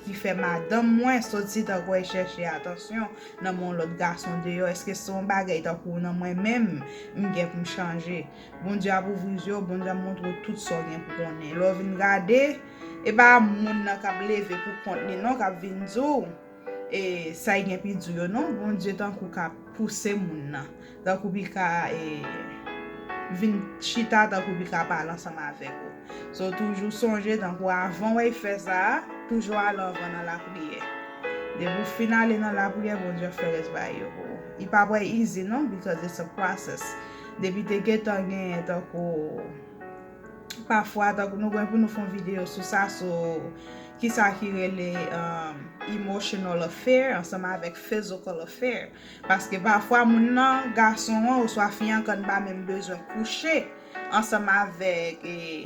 ki fè madanm mwen soti tankou al chèche atansyon nan men yon lòt gason deyò? Èske se yon bagay tankou nan mwen menm m gen pou m chanje? Bondye ap ouvri zye w, Bondye ap montre w tout sa w gen pou konnen. Lè w vin gade, e pa moun nan k ap leve pou kont li non, k ap vin di w, e, sa l gen pou l di w yo non. Bondye tankou k ap pouse moun nan, tankou pou l ka, e, vin chita, tankou pou l ka pale ansanm avèk ou. So, toujou sonje, tankou avan w al fè sa a, toujou ale anvan nan lapriyè. Depi w fin ale nan lapriyè, Bondye ap fè rès bagay yo pou ou. Li p ap easy non, because it's a process. Depi te gentan genyen tankou, pafwa, tankou nou gen pou nou fè yon videyo sou sa, sou kisa ki rele, um, emotional affair ansanm avèk physical affair. Paske pafwa moun nan, gason an oswa fi an, ka n pa menm bezwen kouche ansanm avèk, e,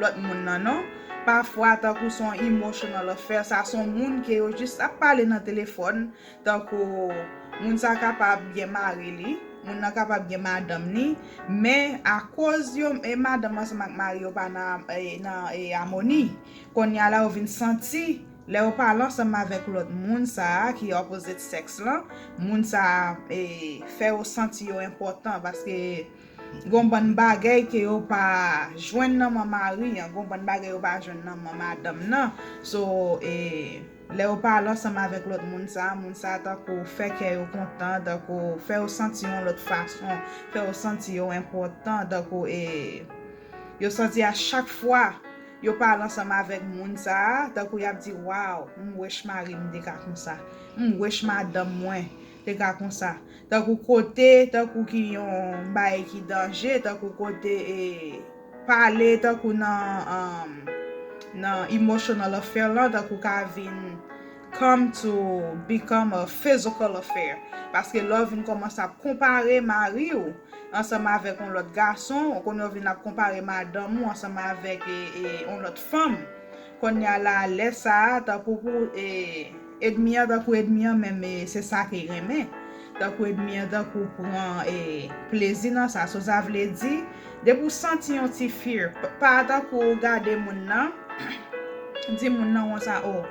lòt moun nan non. Pafwa, tankou se yon emotional affair, sa se yon moun ke yo jis ap pale nan telefòn, tankou moun sa kapab gen mari li, moun nan kapab gen madanm li, men akoz yo, e, madanm ansanm ak mari yo pa nan, e, nan, e, amoni, kounye a la yo vin santi, lè yo pale ansanm avèk lòt moun sa a ki opposite sex lan, moun sa a, e, fè yo santi yo enpòtan, paske gon bann bagay ke yo pa jwenn nan men mari an, gon bann bagay yo pa jwenn nan men madanm nan. So, e, lè yo pale ansanm avèk lòt moun sa a, moun sa a tankou fè kè yo kontan, tankou fè yo santi yon lòt fason, fè yo santi yo enpòtan, tankou, e, yo santi a chak fwa yo pale ansanm avèk moun sa a, tankou y ap di, "Waw, m wèch mari m te ka konsa. M wèch madanm mwen te ka konsa." Tankou kote, tankou ki yon bagay ki danje, tankou kote, e, pale, tankou nan, um, nan emotional affair lan, tankou ka vin come to become a physical affair. Paske lè w vin kòmanse ap konpare mari w ansanm avèk yon lòt gason, ou konnen w vin ap konpare madanm ou ansanm avèk, e, e, yon lòt fanm. Kounye a la, lè sa a, tankou pou, e, edmi an, tankou edmi an menm, e, se sa ke l renmen. Tankou edmi an, tankou pran, e, plezi nan sa. So, sa vle di, depi w santi yon ti fear, p-, pa tankou w gade moun nan, di moun nan konsa, o,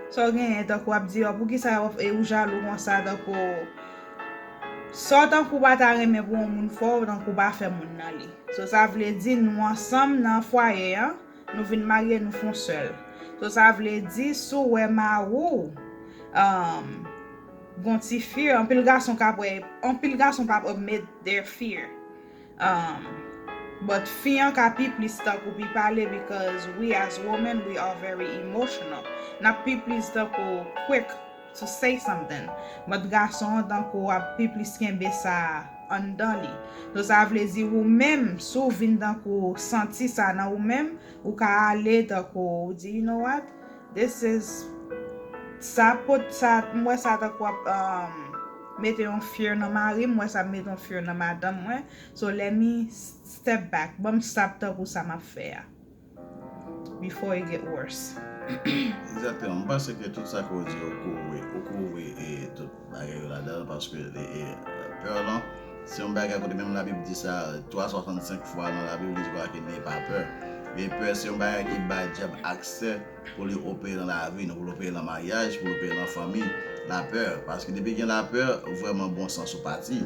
sa w genyen, tankou w ap di, o, poukisa w, e, ou jalou konsa, tankou, sa w tankou w pa ta renmen pou yon moun fè w, tankou w pa fè moun nan li. So, sa vle di, nou ansanm nan fwaye an, nou vin marye, nou fè yon sèl. So, sa vle di, si w wè mari w, um, gon ti fear, anpil gason ka wè, anpil gason p ap admit their fear. Um, but fi an ka pi plis tankou pi pale, because we as women, we are very emotional. N ap pi plis tankou quick to say something. But gason an tankou ap pi plis kenbe sa anndan li. So, sa vle di ou menm, si w vin tankou santi sa nan ou menm, ou ka ale tankou ou di, "You know what? This is, sa pot, sa, m wè sa tankou ap, um, mete yon fear nan mari m, m wè sa ap mete yon fear nan madanm mwen. So let me s-, step back. Ban m stop tankou sa m ap fè a before it get worse." Egzakteman. M panse ke tout sa ke w di, ou kouvri, ou kouvri, e, tout bagay yo ladan l, paske, e, e, pè lan, se yon bagay kote menm Labib di sa twa swasann senk fwa nan Labib, li di konsa ke n'ayez pas peur. E pè se yon bagay ki bay dyab aksè pou li opere nan lavi nou, pou li opere nan maryaj, pou li opere nan fanmi. Lapè, paske depi gen lapè, vrèman bon sans ou pati.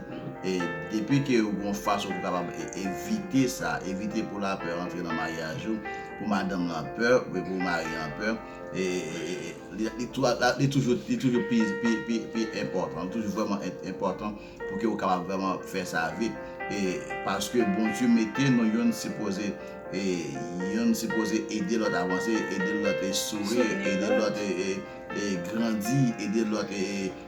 E depi ke ou gon fason pou kapab e-, evite sa, evite pou lapè rantre nan maryaj ou, pou madanm lan pè, oubyen pou mari an pè, e, e, e, e, li, li tou-, li toujou, li toujou pi, pi, pi, pi enpòtan, li toujou vrèman en-, enpòtan pou ke ou kapab vrèman fè sa vit. E paske Bondye mete nou, youn sipoze, e youn sipoze ede lòt avanse, ede lòt e souri, ede lòt e, e, e grandi, ede lòt e,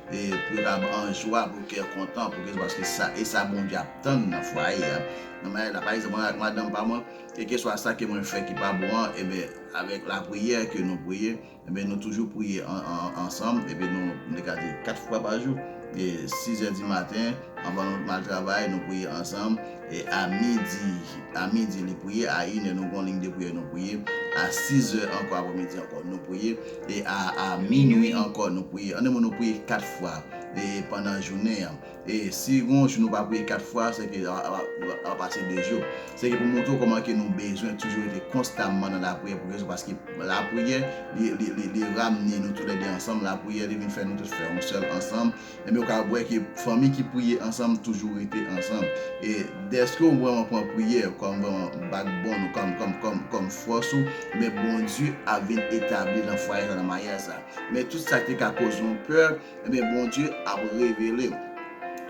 e, e pou yo kapab an jwa, pou kè kontan, pou ke, paske sa, e sa Bondye ap tann nan fwaye a. Nan maryaj la, pa egzanp, mwen ak madanm pa mwen, kèlkeswa sa ke mwen fè ki pa bon an, ebyen, avèk lapriyè ke nou priye, ebyen, nou toujou priye an, an, ansanm, epi nou, nou te ka di kat fwa pa jou, e sizè di maten, anvan nou al travay, nou priye ansanm, e a midi, a midi, li priye, a inè, nou gon liy de priyè, nou priye, a sizè ankò, aprèmidi ankò, nou priye, e a, a minwi ankò, nou priye. An de mo, nou priye kat fwa, e pandan jounen an. E si gon jou nou pa priye kat fwa, se ke a, a, a, a pase de jou. Se ke pou montre w kòman ke nou bezwen toujou rete konstamman nan lapriyè, pou rezon paske lapriyè, li, li, li, li ramne nou toulède ansanm, lapriyè, li vin fè nou tout fè yon sèl ansanm. Ebyen, ou ka wè ke fanmi ki priye ansanm toujou rete ansanm. E dèske ou vrèman pran priyè kòm vrèman backbone ou, kòm, kòm, kòm, kòm fòs ou, men Bondye ap vin etabli nan fwaye sa, nan maryaj sa. Men tout sa ki te ka koz yon pè, Ebyen, Bondye ap revele.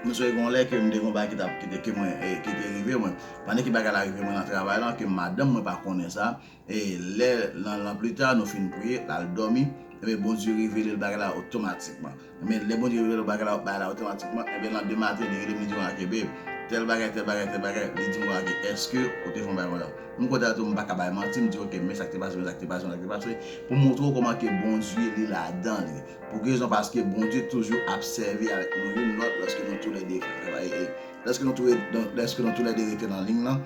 Nou sonje gon lè ke m te gon bagay ki t ap, ki te, ke mwen, e, ki te rive mwen. Pandan ke bagay la rive mwen nan travay lan, ke madanm mwen pa konnen sa, e lè, nan, nan pita, nou fin priye, l al dòmi, ebyen, Bondye revele l bagay la otomatikman. Ebyen, lè Bondye revele l bagay la, bagay la otomatikman, ebyen, landemen maten, li rele m, li di mwen, "Ok, babe, tèl bagay, tèl bagay, tèl bagay." Li di mwen, "Ok, èske ou te fè yon bagay konsa?" M kontan tou, m pa ka bay manti, m di, "Ok, men sa k te pase, men sa k te pase, men sa k te pase." Pou montre w kòman ke Bondye, li ladan li. Pou ki rezon? Paske Bondye toujou ap sèvi avèk nou youn lòt lòske nou toulède fè, fè, e, lòske nou toulè-, lòske nou toulède rete nan liy lan.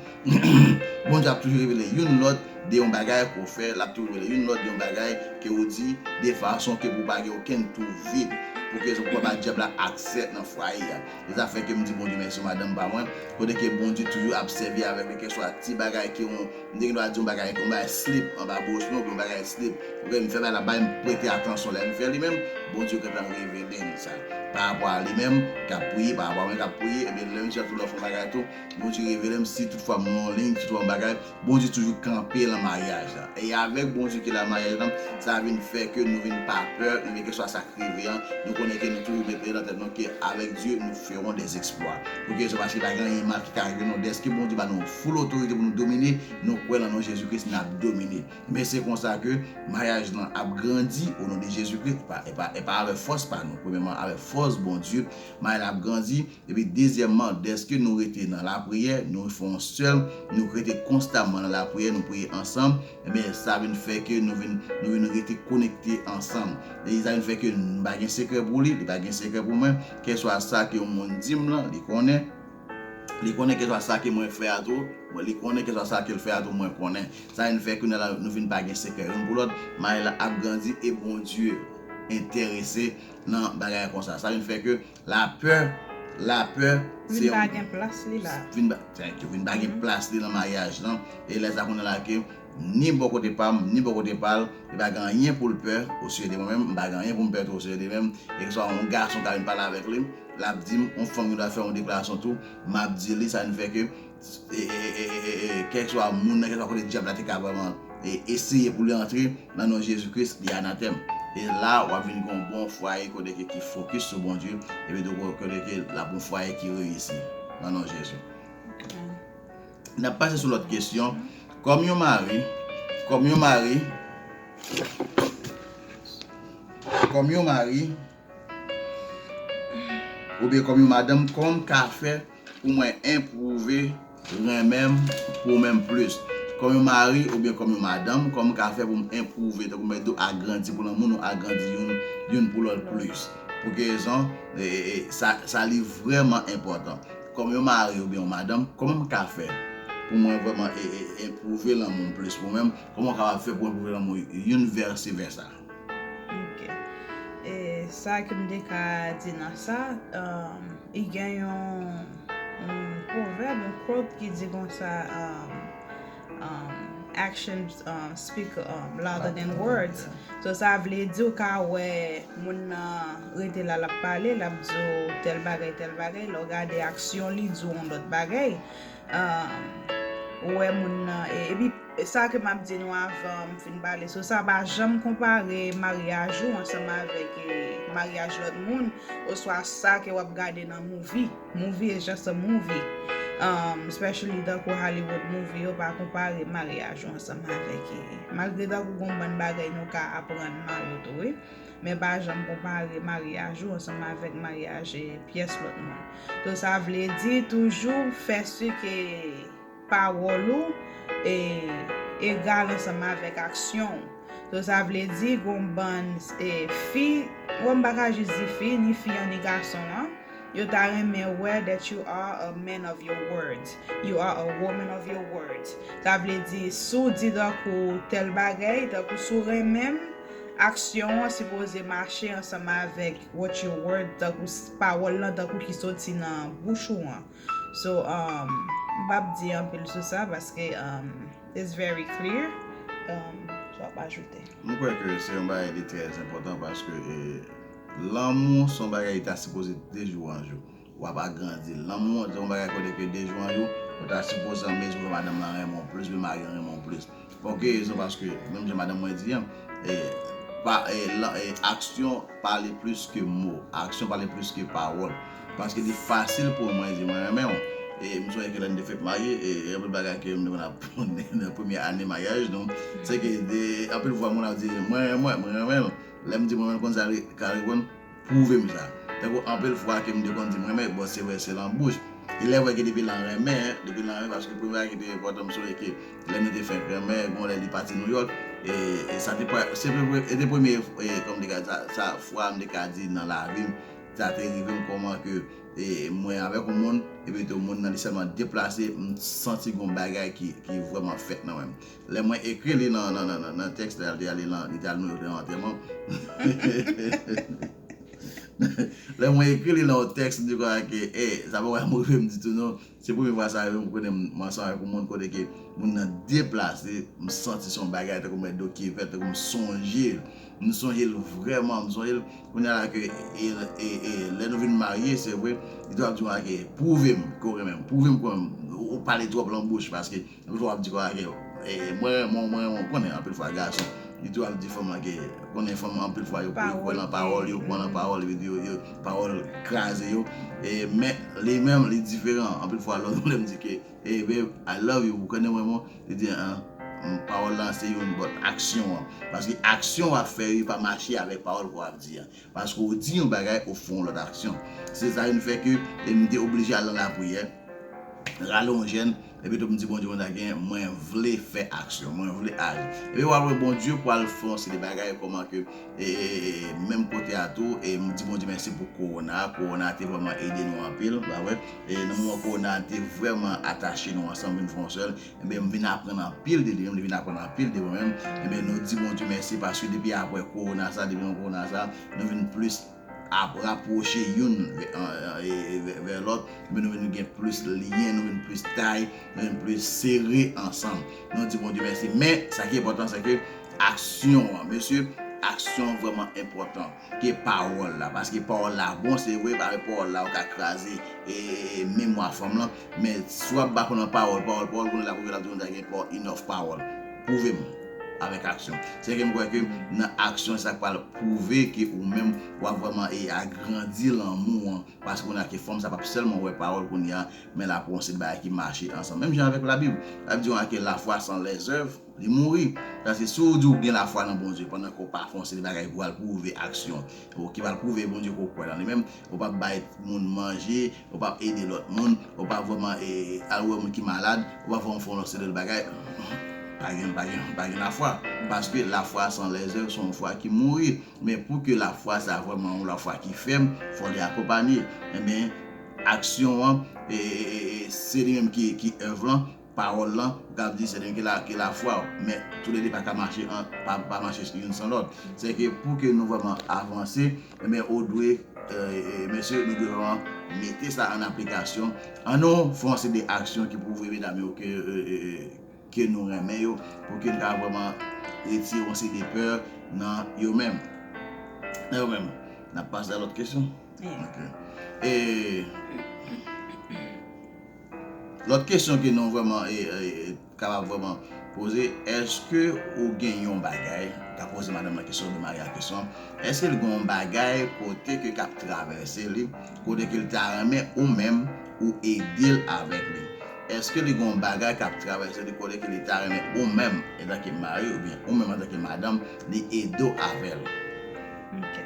Bondye ap toujou revele youn lòt de yon bagay ke w fè, l ap toujou revele youn lòt de yon bagay ke w di, de fason ke pou pa gen okenn twou vid, pou ki rezon pou pa ba dyab la aksè nan fwaye a. Se sa fè ke m di Bondye mèsi, madanm pa mwen, kote ke Bondye toujou ap sèvi avèk li, kèlkeswa ti bagay ke yon M te gen dwa di yon bagay, yon bagay slip anba bouch mwen, oubyen yon bagay slip. Oubyen m fè bagay la, bay m prete atansyon lè m fè li menm, Bondye gentan revele m sa. Pa rapò a li menm, k ap priye, pa rapò a mwen k ap priye, ebyen lè misye ap tou lè fè yon bagay tou, Bondye revele m, si toutfwa m nan yon liy, si toutfwa yon bagay, Bondye toujou kanpe nan maryaj la. E avèk Bondye ki la maryaj la, sa vin fè ke nou vin pa pè, nou vin keswa sa k rive an, nou konnen ke nou toujou mete nan tèt nou ke avec Dieu nous ferons des exploits. Pou ki rezon? Paske pa gen anyen mal ki ka rive nou. Dèske Bondye ba nou full otorite pou nou domine, nou kwè nan non Jezi Kris, n ap domine. Men se konsa ke maryaj lan ap grandi o non de Jezi Kris, e pa, e pa, e pa avèk fòs pa nou, premyèman avèk fòs Bondye, maryaj la ap grandi, epi dezyèmman, dèske nou rete nan lapriyè, nou fè yon sèl, nou rete konstamman nan lapriyè, nou priye ansanm, ebyen, sa vin fè ke nou vin, nou vin rete konekte ansanm. E sa vin fè ke m pa gen sekrè pou li, li pa gen sekrè pou mwen, kèlswa sa ke yon moun di m lan, li konnen, li konnen kèlswa sa ke mwen fè a tou, mwen, li konnen kèlswa sa ke l fè a tou, mwen konnen. Sa vin fè ke nou la, nou vin pa gen sekrè youn pou lòt, maryaj la ap grandi e Bondye enterese nan bagay konsa. Sa vin fè ke lapè, lapè, se Vin pa yon gen plas li la. Vin ba, thank you, vin pa gen Mhm. plas li nan maryaj lan. E lè sa konnen la ke ni bò kote pa m, ni bò kote pa l, li pa gen anyen pou l pè osijè de mwen menm, m pa gen anyen pou m pè tou osijè de mwen menm. E ke swa yon gason ka vin pale avèk li, l ap di m, yon fanm ki ta fè yon deklarasyon tou, m ap di li, sa vin fè ke e, e, e, e, e, e, kèlkeswa moun nan, kèlkeswa kote dyab la te ka vrèman e, eseye pou li antre, nan non Jezi Kris, li anatèm. E la, w ap vin gen yon bon fwaye kote ke ki fokis sou Bondye, epi tou kote ke l ap yon fwaye ki reyisi, nan non Jezi. N ap pase sou lòt kesyon. Kòm yon mari, kòm yon mari, kòm yon mari, oubyen kòm yon madanm, kòman m ka fè pou mwen enpwouve renmen m pou mwen menm plis? Kòm yon mari oubyen kòm yon madanm, kòman m ka fè pou m enpwouve, tankou mwen di w, agrandi pou lanmou nou agrandi youn, youn pou lòt plis? Pou ki rezon? E, e, e, sa, sa li vrèman enpòtan. Kòm yon mari oubyen yon madanm, kòman m ka fè pou mwen vrèman e, e, enpwouve lanmou m plis pou mwen menm? Kòman w kapab fè pou enpwouve lanmou youn vèse vèsa? Ok. E sa ke m te ka di nan sa, um, i gen yon, yon pwovèb, yon quote ki di konsa, um, um, actions, um, speak, um, louder than words. So, sa vle di w ka wè moun nan rete la, l ap pale, l ap di w tèl bagay, tèl bagay, lè w gade aksyon li di w yon lòt bagay. Um, ou wè moun nan, e, epi sa ke m ap di nou avan m fin pale sou sa, pa janm konpare maryaj ou ansanm avèk, e, maryaj lòt moun, oswa sa ke w ap gade nan movie. Movie is just a movie. Um, especially tankou Hollywood movie yo, pa konpare maryaj ou ansanm avèk, e, malgre tankou gon bann bagay nou ka aprann nan yo tou, wi. Men pa janm konpare maryaj ou ansanm avèk maryaj, e, pyès lòt moun. So, sa vle di toujou fè si ke pawòl ou, e, egal ansanm avèk aksyon ou. So, sa vle di gon bann, e, fi, bon, m pa ka jis di fi, ni fi an ni gason an, yo ta renmen wè that you are a man of your words, you are a woman of your words. Sa vle di, si w di tankou tèl bagay, tankou si w renmen m, aksyon an sipoze mache ansanm avèk what your word, tankou s-, pawòl lan, tankou ki soti nan bouch ou an. So, um, m p ap di anpil sou sa paske, um, it's very clear. Um, so, w ap ajoute. M kwè ke se yon bagay ki trè enpòtan paske, e, lanmou se yon bagay ki ta sipoze de jou an jou. W ap agrandi l. Lanmou an se yon bagay kote ke de jou an jou, ou ta sipoze an mezi pou madanm lan renmen w plis, pou mari an renmen w plis. Pou ki rezon? Paske, menm jan madanm mwen di an, e, pa, e, lan, e, aksyon pale plis ke mo. Aksyon pale plis ke pawòl. Paske li fasil pou mwen di mwen renmen w. E m sonje ke lè n te fèk marye, e, e anpil bagay ke m te konn ap nan premye ane maryaj nou, se ke de, anpil fwa moun ap di, "Mwen renmen w, mwen renmen w." Lè m di mwen renmen l, konn sa li ka reponn, "Pwouve m sa." Tankou anpil fwa ke m te konn di, "Mwen renmen l," bon, se vre, se lan bouch. E lè vre ke depi lan renmen, depi lan renmen, paske premye bagay ki te enpòtan, m sonje ke lè nou te fèk renmen, gon lè li pati Nouyòk, e, e sa te pre-, se te pre-, se te premye, e, kòm di gad, sa, sa fwa m te ka di nan lavi m, sa te rive m kòman ke, e, mwen avèk yon moun, epi tou moun nan li sèlman deplase, m santi gon bagay ki, ki vrèman fèt nan mwen. Lè mwen ekri li nan, nan, nan, nan, nan tèks la, li te ale nan, li te al Nouyòk nan antèman. Lè mwen ekri li nan yon tèks, m di konsa ke, e, sa pa wè m rive m ditou non. Se premye fwa sa rive m konnen m, m ansanm avèk yon moun kote ke moun nan deplase, m santi se yon bagay tankou m wè do ki fèt, tankou m sonje l. M sonje l vrèman, m sonje l. Kounye a la ke, e, e, e, lè nou vin marye, se vre, li te ap di konsa ke, "Pwouve m ke w renmen m, pwouve m ke w renmen m." Ou, ou pale twòp lan bouch, paske Anpil fwa w ap di konsa ke, E mwen, mwen, mwen, mwen konnen anpil fwa gason, li tou ap di fanm lan ke, konnen fanm anpil fwa yo, yo kwè nan pawòl, yo kwè nan pawòl, yo, yo, yo, pawòl kraze yo. E, men, li menm, li diferan. Anpil fwa, lòt moun di ke, "Hey, babe, I love you, ou konnen mwen, mwen." Li di, "Ah, pawòl lan se youn, but aksyon an." Paske aksyon w ap fè, li pa mache avèk pawòl ke w ap di an. Paske w di yon bagay, ou fè yon lòt aksyon. Se sa ki fè ke, e, m te oblije al nan lapriyè, rale yon jèn, epi tou m di Bondye, Bondye, gen, mwen vle fè aksyon, mwen vle aji. Epi w ap wè Bondye pral fè yon seri de bagay, kòman ke, e, e, e, e, menm kote a tou, e m di Bondye mèsi pou kowona. Kowona te vrèman ede nou anpil, w ap wè. E nan moman kowona te vrèman atache nou ansanm, vin fè yon sèl. Ebyen, m vin aprann anpil de li menm, li vin aprann anpil de mwen menm. Ebyen, nou di Bondye mèsi paske depi apre kowona sa, depi nan kowona sa, nou vin plis ap rapwoche youn vè, an, an, e, e, vè, vè lòt, men nou vin gen plis lyen, nou vin plis tay, nou vin plis sere ansanm. Nou di Bondye mèsi. Men, sa ki enpòtan, se ke aksyon an, mesye, aksyon an vrèman enpòtan ke pawòl la. Paske pawòl la bon, se vre, avèk pawòl la, ou ka kraze, e, e, e, memwa fanm lan. Men, si w ap ba konn nan pawòl, pawòl, pawòl, konnen la, pou l ap di, "Bondye gen pa-, enough pawòl." Pwouve m avèk aksyon. Se ke m kwè ke nan aksyon, sa k pral pwouve ke ou menm, w ap vrèman, e, agrandi lanmou an. Paske kounye a ke fanm sa p ap sèlman wè pawòl kounye a, men l ap wè yon seri de bagay ki mache ansanm. Menm jan avèk Labib. Labib di konsa ke la foi sans les œuvres, li mouri. Paske si w di w gen lafwa nan Bondye, pandan ke w pa fè yon seri de bagay ki pral pwouve aksyon, ou ki pral pwouve Bondye ke w kwè nan li menm, ou p ap bay moun manje, ou p ap ede lòt moun, ou p ap vrèman, e, al wè moun ki malad, ou p ap vrèman fè yon lòt seri de bagay, pa gen, pa gen, pa gen lafwa. Paske lafwa sans les œuvres se yon fwa ki mouri. Men pou ke lafwa sa vrèman yon lafwa ki fèm, fò li akonpanye. Ebyen, aksyon an, e, e, e, e, se li menm ki, ki èv lan, pawòl lan, ou ka di se li menm ki la, ki lafwa w. Men toulède pa ka mache an, pa, pa mache youn san lòt. Se ke pou ke nou vrèman avanse, ebyen, ou dwe, e, e, mesye, nou dwe vrèman mete sa an aplikasyon. Ann nou fè yon seri de aksyon ki pwouve medam yo ke, e, e, e, ke nou renmen yo, pou ke nou ka vrèman retire yon seri de pè nan yo menm. Nan yo menm. N ap pase a lòt kesyon? Ok. E, lòt kesyon ke nou vrèman, e, e, e, kapab vrèman poze, èske ou gen yon bagay, ka poze madanm nan kesyon, oubyen mari a kesyon, èske l gen yon bagay kote ke k ap travèse li, kote ke l ta renmen ou menm ou ede l avèk li? Èske li gen yon bagay k ap travèse li kote ke li ta renmen ou menm antanke mari oubyen ou menm antanke madanm, li ede w avè l? Ok.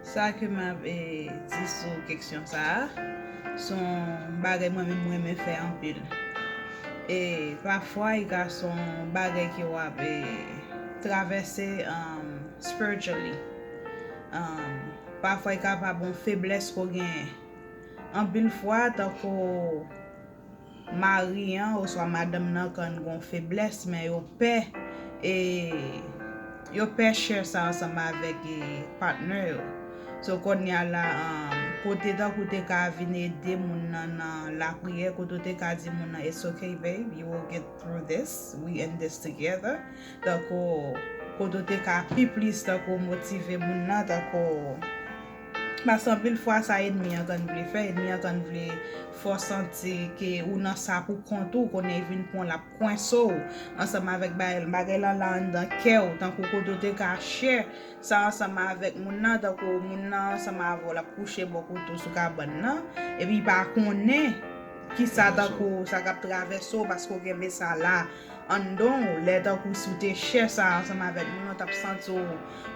Sa ke m ap, e, di sou keksyon sa a, se yon bagay mwen menm mwen renmen fè anpil. E pafwa, li ka se yon bagay ke w ap, e, travèse, um, spiritually. Um, pafwa, li kapab yon feblès ke w genyen. Anpil fwa, tankou mari an oswa madanm nan konn gen yon feblès, men yo pè, e, yo pè share sa ansanm avèk, e, partner yo. So, kounye a la, um, kote tankou te ka vin ede moun nan nan lapriyè, kote w te ka di moun nan, "It's okay, babe, you will get through this, we in this together." Tankou, kote w te ka pi plis, tankou motive moun nan, tankou, paske anpil fwa sa ènmi an konn vle fè, ènmi an konn vle fè w santi ke ou nan sa pou kont ou, kounye a vin pran l ap kwense w ansanm avèk bagay, bagay lan la anndan kè w, tankou kote w te ka share sa ansanm avèk moun nan, tankou moun nan ansanm avè w l ap kouche bò kote w sou kabann nan, epi li pa konnen kisa tankou sa k ap travèse w, paske w kenbe sa la anndan w, lè tankou si w te share sa ansanm avèk moun nan, w t ap santi w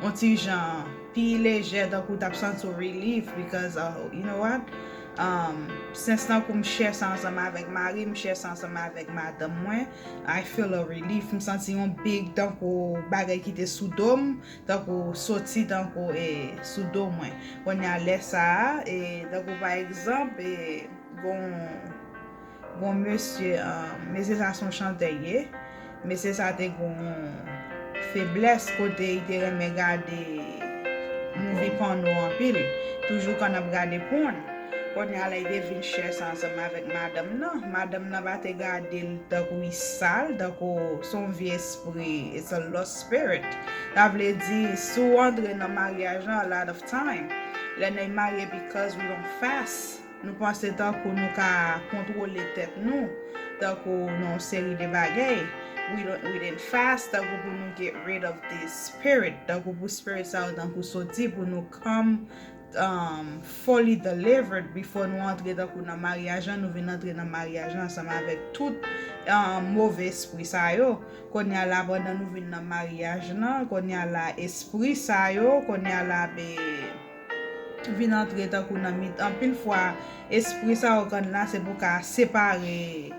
yon ti jan pi lejè, tankou w t ap santi w relief, because, uh, you know what? Um, since tankou m share sa ansanm avèk mari m, share sa ansanm avèk madanm mwen, I feel a relief. M santi yon big, tankou bagay ki te sou do m, tankou soti, tankou, e, sou do mwen. Kounye a lè sa a, e, tankou pa egzanp, e, gon, gon mesye, um, mesye sa se yon chantè l ye. Mesye sa te gon feblès kote li te renmen gade movie porno anpil. Toujou konn ap gade porn. Kounye a la, li te vin share sa ansanm avèk madanm nan. Madanm nan pa te gade l tankou li sal, tankou se yon vye espri, it's a lost spirit. Sa vle di, si w antre nan maryaj lan, a lot of time, lè nèg marye, because we don't fast, nou panse tankou nou ka kontwole tèt nou, tankou nan yon seri de bagay. we don't, we didn't fast, tankou pou nou get rid of this spirit, tankou pou spirit sa yo tankou soti, pou nou come um, fully delivered before nou antre tankou nan maryaj lan, nou vin antre nan maryaj lan ansanm avèk tout um, move espri sa yo. Kounye a la, pandan nou vin nan maryaj lan, kounye a la, espri sa yo, kounye a la, be, vin antre tankou nan mit. Anpil fwa, espri sa yo konn la, se pou ka separe,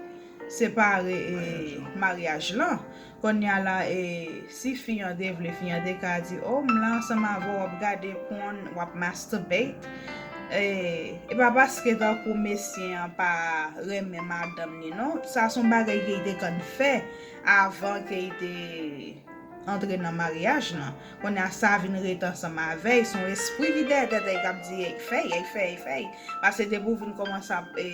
separe e, maryaj lan. Kounye a la, e, si fi an te vle, fi an te ka di, o, m la ansanm avè w, w ap gade porn, w ap masturbate. E, e pa paske tankou mesye an pa renmen madanm li, non. Sa se yon bagay ke li te konn fè avan ke li te antre nan maryaj lan. Kounye a sa vin ret ansanm avè l, se yon espri ki dèyè tèt li k ap di, ey, fè y, ey, fè y, ey, fè y. Paske depi w vin kòmanse ap e,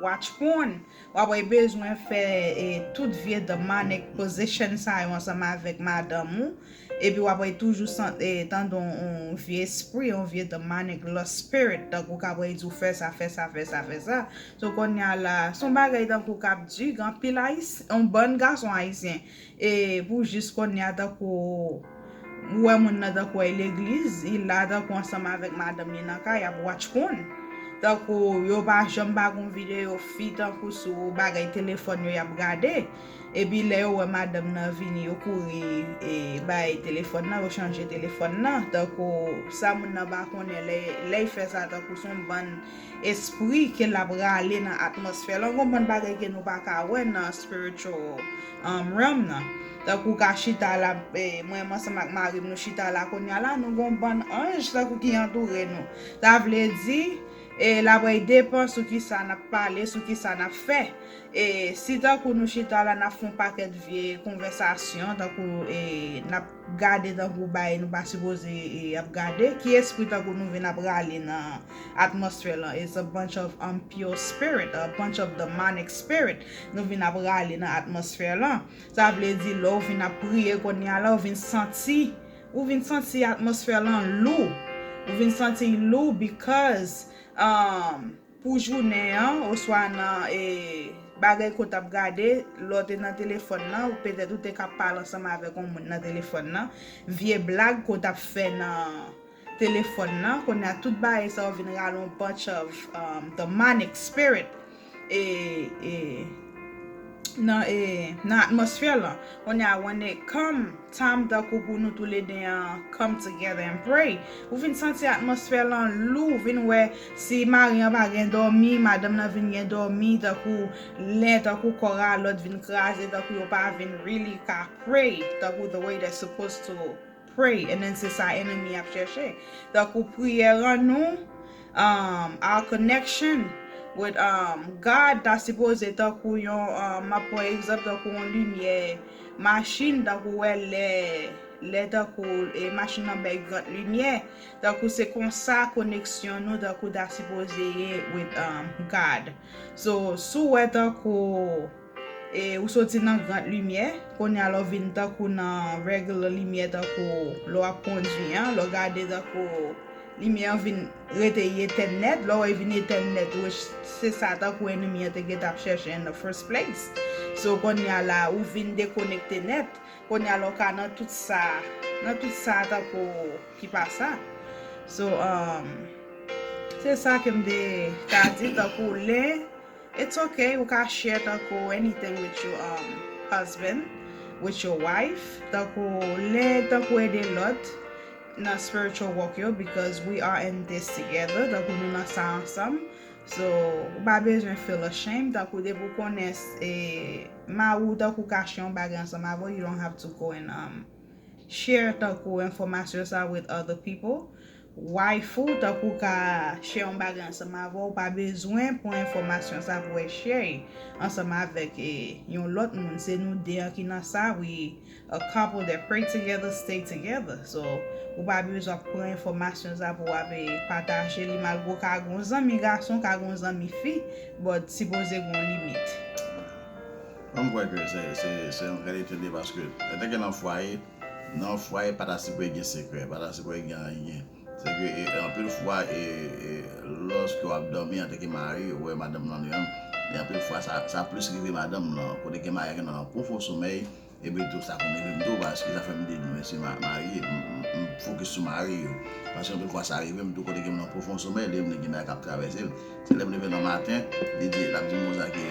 watch porn, w ap wè bezwen fè e, tout vye demonic position sa yo ansanm avèk madanm ou. Epi w ap wè toujou san- e, tande yon, yon vye espri, yon vye demonic lust spirit, tankou k ap wè di w fè sa, fè sa, fè sa, fè sa. So kounye a la, se yon bagay tankou k ap di, gen anpil Ayis- yon bann gason ayisyen, e pou jis kounye a tankou ou wè moun nan tankou al legliz, li la tankou ansanm avèk madanm li nan kay, y ap watch porn. Tankou yo pa janm pa gon videyo fi tankou sou bagay telefòn yo y ap gade. Epi lè yo wè madanm nan vini, yo kouri e, bay telefòn nan, yo chanje telefòn nan. Tankou sa moun nan pa konnen lè, lè y fè sa, tankou se yon bann espri ke l ap rale nan atmosfè lan. Gon bann bagay ke nou pa ka wè nan spiritual um, realm nan. Tankou ka chita la, e, mwen menm ansanm ak mari m, nou chita la kounye a la, nou gon bann anj tankou ki antoure nou. Sa vle di, e, l ap depan sou kisa n ap pale, sou kisa n ap fè. E, si tankou nou chita la, n ap fè yon pakèt vye konvèsasyon, tankou, e, n ap gade tankou bagay nou pa sipoze, e, ap gade, ki espri tankou nou vin ap rale nan atmosfè lan? It's a bunch of impure spirit, a bunch of demonic spirit nou vin ap rale nan atmosfè lan. Sa vle di, lè w vin ap priye kounye a la, w vin santi, ou vin santi atmosfè lan lou. Ou vin santi l lou because, um, pou jounen an, oswa nan, e, bagay ke w t ap gade, lè w te nan telefòn nan, ou petèt ou te ka pale ansanm avèk yon moun nan telefòn nan, vye blag ke w t ap fè nan telefòn nan, kounye a tout bagay sa yo vin rale yon bunch of, um, demonic spirit e, e, nan, e, nan atmosfè lan. Kounye a, when it come time tankou pou nou toulede an come together and pray, ou vin santi atmosfè lan lou, ou vin wè si mari an pa gen dòmi, madanm nan vin gen dòmi, tankou len, tankou kò a lòt vin kraze, tankou yo pa vin really ka pray, tankou the way they're supposed to pray, and then se sa enemi ap chèche. Tankou priyè an nou, um, our connection with, um, God ta sipoze tankou yon, um, m ap pran egzanp tankou yon limyè machin, tankou wè lè, lè tankou, e, machin nan bay grant limyè, tankou se konsa koneksyon nou tankou ta sipoze ye with, um, God. So, si w wè tankou, e, ou soti nan grant limyè, kounye a lè w vin tankou nan regular limyè, tankou lè w ap kondwi an, lè w gade tankou limyè an vin rete etèn nèt, lè w wè vin etèn nèt, which se sa tankou enemi an te gentan ap chèche in the first place. So, kounye a la, ou vin dekonekte nèt, kounye a la, w ka nan tout sa, nan tout sa tankou ki pa sa. So, um, se sa ke m te ka di, tankou len, it's okay, ou ka share tankou anything with your, um, husband, with your wife, tankou len, tankou ede lòt nan spiritual walk yo, because we are in this together, tankou nou nan sa ansanm. So, ou pa bezwen feel ashamed, tankou depi w konnen, e, mari w tankou ka share yon bagay ansanm avè w, you don't have to go and, um, share tankou enfòmasyon sa with other people. Wife ou tankou ka share yon bagay ansanm avè w, ou pa bezwen pran enfòmasyon sa pou w share ansanm avèk, e, yon lòt moun. Se nou de an ki nan sa, we a couple that pray together, stay together. So, ou pa bezwen ap pran enfòmasyon sa pou w ap, e, pataje li, malgre w ka gen yon zanmi gason, w ka gen yon zanmi fi, but sipoze gen yon limit. Mwen, m kwè ke se, se, se yon gran etid li, paske, antanke nan fwaye, nan fwaye, pa ta sipoze gen sekrè, pa ta sipoze gen anyen. Se ke, e, anpil fwa, e, e, lòske w ap dòmi antanke mari, ou wè madanm nan li menm, e anpil fwa, sa, sa plis rive madanm nan, kote gen mari ki nan yon pwofon somèy, Epi tou sa konn rive m tou, paske sa fè m di nou, mesye ma-, marye, m, m, m fokis sou mari yo. Paske anpil fwa sa rive m tou, kote ke m nan pwofon somèy, lè m gen bagay k ap travèse m. Se lè m leve nan maten, li di, l ap di m konsa ke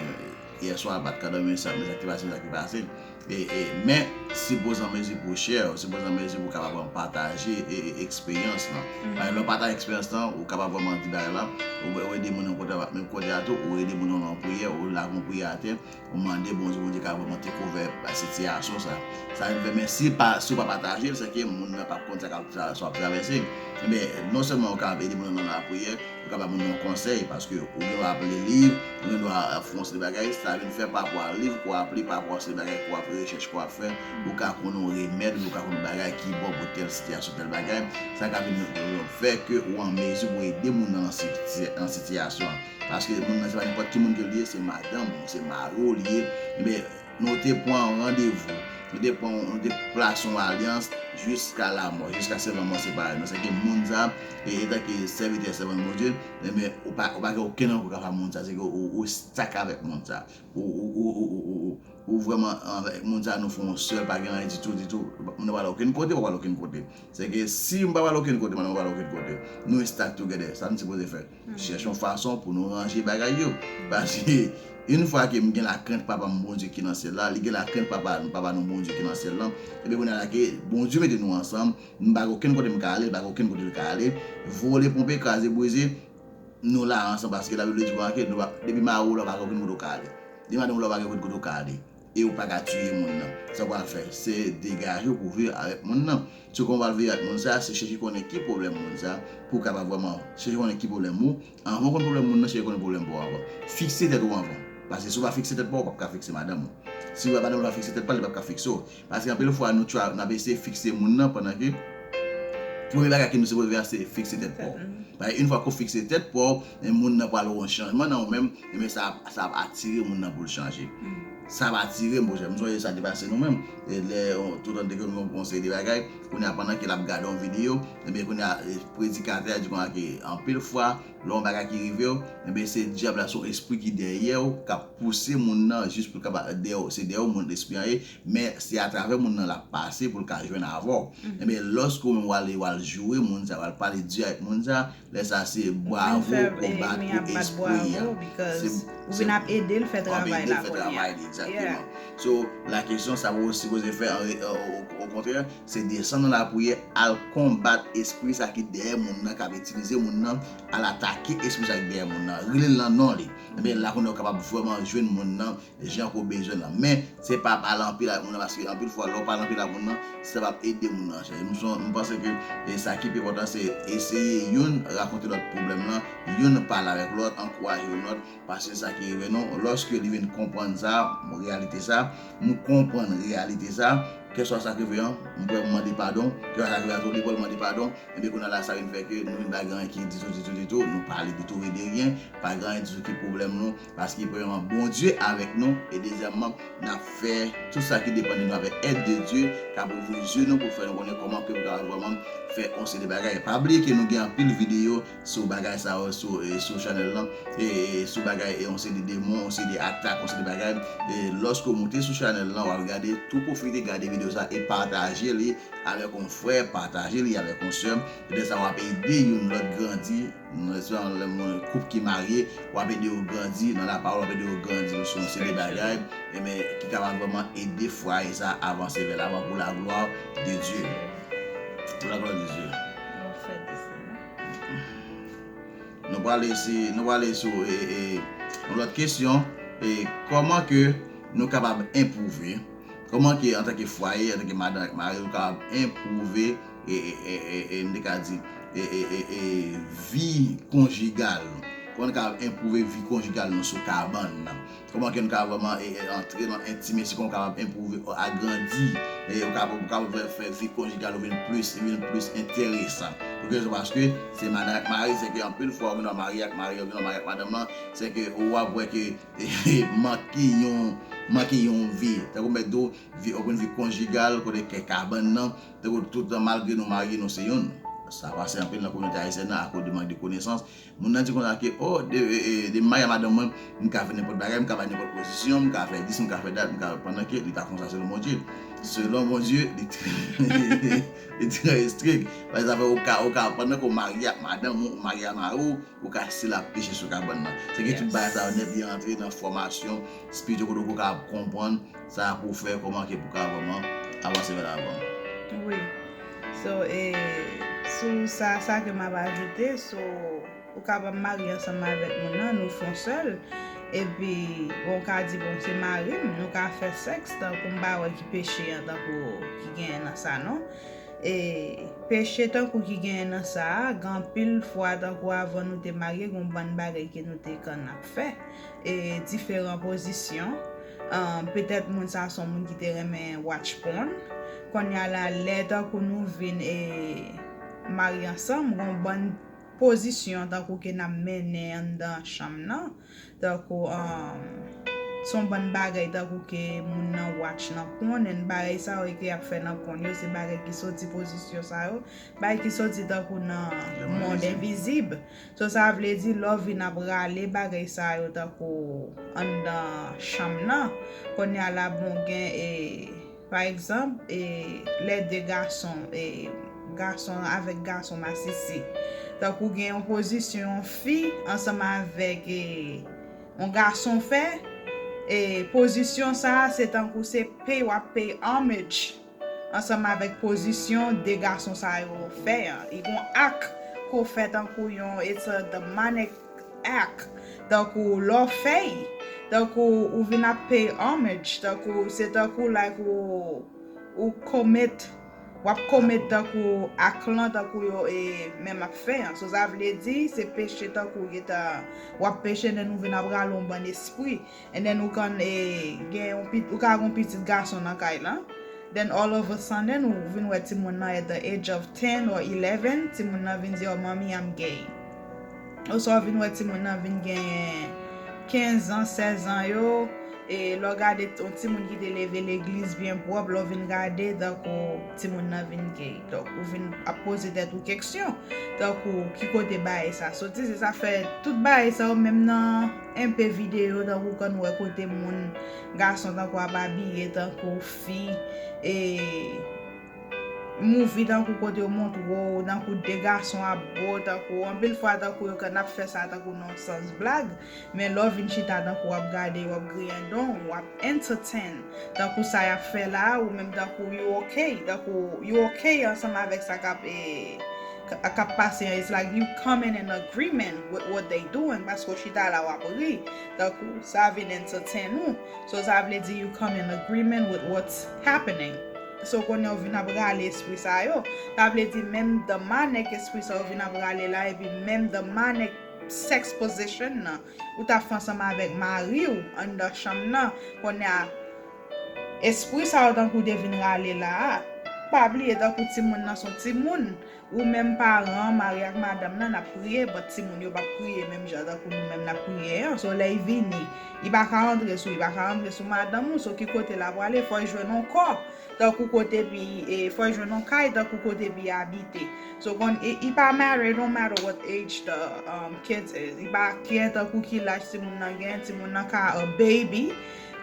yè swa, pa t ka dòmi, sa, men sa ki pase, sa ki pase. E, e, men, si bozan mezi pou share, si bozan mezi pou kapab pataje, e, e, eksperyans lan. Paske lè w pataje eksperyans lan, ou kapab vrèman di bagay la, ou, ou ede moun nan kote, menm kote a tou, ou ede moun nan nan priyè, ou lage yon priyè atè, ou mande Bondye, Bondye ka vrèman tek over sitiyasyon sa. Sa vin fè, men si pa, si w pa pataje l, se ke moun nan p ap konn sa k ap tra-, sa w ap travèse. Men, non sèlman ou kapab ede moun nan nan lapriyè, ou ka ba moun nan yon konsèy, paske ou gen dwa ap li liv, ou gen dwa ap fè yon seri de bagay, sa vin fè pa rapò a liv ke w ap li, pa rapò a seri de bagay ke w ap rechèch ke w ap fè, ou ka konn yon remèd, ou ka konn yon bagay ki bon pou tèl sitiyasyon, tèl bagay, sa ka vin fè ke ou an mezi pou ede moun nan nan siti-, nan sitiyasyon an. Paske moun nan se pa nenpòt ki moun ke l ye, se madanm ou, se mari w li ye. Ebyen, nou te pran randevou, nou te pran, nou te plase yon alyans jiska lamò, jiskaske lanmò separe nou. Sèke moun sa, e, etanke sèvitè, sèvant Bondye, ebyen, ou pa, ou pa gen okenn rankont ak moun sa, se ke ou, ou stak avèk moun sa. Ou, ou, ou vrèman avèk moun sa, nou fè yon sèl, pa gen anyen ditou, ditou. Moun nan pa al okenn kote, ou pa al okenn kote. Sèke si m pa pral okenn kote, madanm mwen pa pral okenn kote. Nou stuck together. Sa nou sipoze fè? Chèche yon fason pou nou ranje bagay yo. Paske, yon fwa ke m gen lakrent Papa m, Bondye ki nan syèl la, li gen lakrent Papa, Papa nou, Bondye ki nan syèl la, ebyen, kounye a la ke Bondye mete nou ansanm, m pa gen okenn kote m ka ale, li pa gen okenn kote l ka ale, vole, ponpe, kraze, brize, nou la ansanm, paske Labib li di konsa ke nou pa, depi mari w la, pa gen okenn kote w ka ale. Depi madanm w la, pa gen okenn kote w ka ale. E ou pa ka tiye moun nan. Sa w pral fè, se degaje w pou viv avèk moun nan. Sou kòman w pral viv avèk moun sa, se chèche konnen ki pwoblèm moun sa, pou w kapab vrèman chèche konnen ki pwoblèm ou. Anvan w konn pwoblèm moun nan, chèche konnen pwoblèm pa w anvan. Fikse tèt ou anvan. Paske si w pa fikse tèt pa w, ou p ap ka fikse madanm ou. Si madanm ou pa fikse tèt pa l, li p ap ka fikse w. Paske anpil fwa, nou try, n ap eseye fikse moun nan pandan ke premye bagay ke nou sipoze fè a, se fikse tèt pa w. Paske yon fwa ke w fikse tèt pa w, e moun nan pral wè yon chanjman nan ou menm, ebyen sa, sa ap atire moun nan pou l chanje. Sa ap atire m, monchè. M sonje sa te pase nou menm. E lè, tout an de ke nou yon konsèy de bagay, kounye a pandan ke l ap gade yon videyo, ebyen kounye a, e, predikatè a di konsa ke anpil fwa, lè yon bagay ki rive w, ebyen se dyab la, se yon espri ki dèyè w, k ap pouse moun nan jis pou l kapab dèyè w, se dèyè w moun espri an ye, men se atravè moun nan l ap pase pou l ka jwenn avè w. Ebyen, lòske w menm w ale, w al joure moun sa, w al pale di avèk moun sa, lè sa se bravo, konbat pou espri a. Ou vin ap ede l fè travay la kounye a. Egzakteman. So, la kesyon sa ou sipoze fè, o kontrè, se desann nan lapriyè, al konbat espri sa ki dèyè moun nan, k ap itilize moun nan, al atake espri sa ki dèyè moun nan, rele l nan non li. Ebyen, la kounye a ou kapab vrèman jwenn moun nan, jan ke w bezwen l lan. Men, se pa pale anpil ak moun nan, paske anpil fwa, lè w pale anpil ak moun nan, sa p ap ede moun nan chanje. M son-, m panse ke, e, sa ki pi enpòtan, se eseye youn rakonte lòt pwoblèm lan, youn pale avèk lòt, ankouraje youn lòt, paske sa ki rive nou, lòske li vin konprann sa, reyalite sa, m konprann reyalite sa, kèlswa sa k rive an, m prè pou mande padon, kèlswa sa k rive a tou, li prè pou mande padon, ebyen, kounye a la, sa vin fè ke nou vin pa gen anyen ki ditou, ditou, ditou, nou pale de tou e de ryen, pa gen anyen ditou ki pwoblèm nou, paske premyèman, Bondye avèk nou, e dezyèmman, n ap fè tout sa ki depann de nou avèk èd de Dye, k ap ouvri zye nou pou fè nou konnen kòman ke nou ka vrèman fè yon seri de bagay. Pa bliye ke nou gen anpil videyo sou bagay sa yo, sou, e, sou chanèl lan, e, e, sou bagay, e, yon seri de demon, yon seri de atak, yon seri de bagay. E lòske w moute sou chanèl lan, w ap gade, tou pwofite gade videyo sa e pataje li avèk yon frè, pataje li avèk yon sè. Epi sa w ap ede youn lòt grandi, nan espwa lè moun koup ki marye, w ap ede yo grandi nan lapawòl, w ap ede yo grandi sou yon seri de bagay, ebyen, ki kapab vrèman ede fwaye sa avanse vè lavan pou la glwa de Dye. Pou la glwa de Dye. Nou prale si, nou prale sou, e, e, yon lòt kesyon, e, kòman ke nou kapab enpwouve, kòman ke antanke fwaye, antanke madanm ak mari, nou kapab enpwouve, e, e, e, e, e, m te ka di, e, e, e, e, vi konjigal nou. Kòman nou kapab enpwouve vi konjigal nou sou kabann nan. Kòman ke nou ka vrèman, e, e, antre nan entimesi, kòman nou kapab enpwouve, agrandi, e, ou ka, ou ka fè, fè vi konjigal ou vin plis, vin plis enteresan. Pou ki rezon? Paske se madanm ak mari, se ke anpil fwa ou gen dwa marye ak mari, ou gen dwa marye ak madanm lan, se ke ou ap wè ke manke yon, manke yon vi. Tankou m mèt di w, vi, ou konn vi konjigal, kote ke kabann nan, tankou tout tan malgre nou marye, nou se youn. Sa pase anpil nan kominote ayisyèn nan akoz de mank de konesans. Moun nan di konsa ke, oh, de, e, e, de m marye a madanm mwen, m ka fè nenpòt bagay, m ka bay nenpòt pozisyon, m ka fè dis, m ka fè dat, m ka, pandan ke li pa konsa selon Bondye. Selon Bondye, li trè, li trè estrik. Pa egzanp, ou ka, ou ka, pandan ke w marye ak madanm ou, ou marye a mari w, ou ka still ap peche sou kabann nan. Se ke tout bagay sa yo nèt li antre nan fòmasyon espirityèl kote ou ka konprann sa pou w fè, kòman ke pou ka vrèman avanse vè lavan. Wi. So, e, sou sa, sa ke m ap ajoute, so, ou kapab marye ansanm avèk moun nan, nou fè yon sèl, epi, bon, ou ka di, bon, se mari m, nou ka fè sèks, tankou m pa wè ki peche an, tankou ki genyen nan sa, non. E, peche tankou ki genyen nan sa a, gen anpil fwa, tankou avan nou te marye, gen yon bann bagay ke nou te konn ap fè, e, diferan pozisyon. Ahn, petèt moun sa a se yon moun ki te renmen watch porn. Kounye a la, lè tankou nou vin, e, marye ansanm, gen yon bann pozisyon tankou ke n ap mennen anndan chanm nan. Tankou, ahn, se yon bann bagay tankou ke moun nan watch nan porn, and bagay sa yo ke y ap fè nan porn yo, se bagay ki soti pozisyon sa yo, bagay ki soti tankou nan mond envizib. So, sa vle di, lè w vin ap rale bagay sa yo tankou anndan chanm nan, kounye a la, bon, gen, e, pa egzanp, e, lè de gason, e, gason avèk gason masisi. Tankou gen yon pozisyon yon fi ansanm avèk, e, yon gason fè, e, pozisyon sa a, se tankou se pay w ap pay homage ansanm avèk pozisyon de gason sa yo fè an. Li gon ak ke w fè tankou yon, it's a demonic act. Tankou lè w fè l, tankou ou vin ap pay homage, tankou se tankou like ou, ou commit, w ap commit tankou ak lan, tankou yo e menm ap fè an. So sa vle di, se peche tankou w gentan, w ap peche, then ou vin ap rale yon bann espri. And then ou konn, e, gen yon pit-, ou ka gen yon pitit gason nan kay lan. Then all of a sudden, ou vin wè timoun nan at the age of ten or eleven, timoun nan vin di, oh, mommy, I'm gay. Oswa ou vin wè timoun nan vin genyen kenz an, sèz an yo, e lè w gade t-, yon timoun ki te leve legliz byen pwòp, lè w vin gade, tankou timoun nan vin gay. Donk, ou vin ap poze tèt ou keksyon, tankou ki kote bagay sa soti, se sa fè tout bagay sa yo, menm nan enpe videyo, tankou w konn wè kote moun, gason tankou ap abiye tankou fi, e movie tankou kote yo montre w, tankou de gason ap bo, tankou anpil fwa tankou yo konn ap fè sa tankou nan yon sans blag, men lè w vin chita tankou w ap gade, w ap griyen don, w ap entertain tankou sa y ap fè la, ou menm tankou you okay, tankou you okay ansanm avèk sa k ap, e, k-, k ap pase an, it's like you come in an agreement with what they doing, paske w chita la w ap ri, tankou sa vin entertain ou. So sa vle di you come in agreement with what's happening. So kounye a w vin ap rale espri sa yo. Sa vle di menm demonic espri sa yo vin ap rale la, epi menm demonic sex position nan ou t ap fè ansanm avèk mari w anndan chanm nan. Kounye a, espri sa yo tankou te vin rale la a. Pa bliye tankou timoun nan se yon timoun. Ou menm paran an, mari ak madanm nan, n ap priye, but timoun yo p ap priye menm jan tankou nou menm n ap priye an. So, lè y vini, y pa ka antre sou, y pa ka antre sou madanm ou, so ki kote l ap prale, fò y jwenn yon kò, tankou kote pi, e, fò y jwenn yon kay, tankou kote pi abite. So, konn, e, it pa matter, it don't matter what age the, um, kids is. Y pa kè tankou ki laj timoun nan gen, timoun nan ka a baby.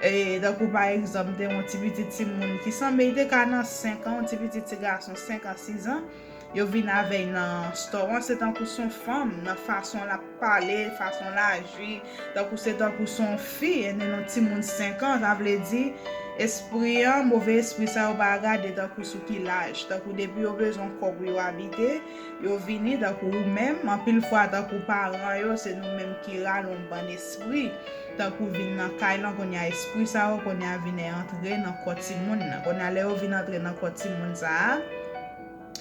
E, tankou pa egzanp, te yon ti pitit timoun ki sanble, y te ka nan senk an, yon ti pitit ti gason senk an, sis an. Yo vin avè y nan store an, se tankou se yon fanm, nan fason l ap pale, fason l aji, tankou se tankou se yon fi, and then yon timoun senk an, sa vle di, espri an, move espri sa yo pa gade tankou sou ki laj, tankou depi yo bezwen yon kò pou yo abite, yo vini, tankou ou menm, anpil fwa tankou paran yo, se nou menm ki rale yon bann espri, tankou vin nan kay lan, kounye a espri sa yo, kounye a vin antre nan kò timoun nan, kounye a lè yo vin antre nan kò timoun sa a,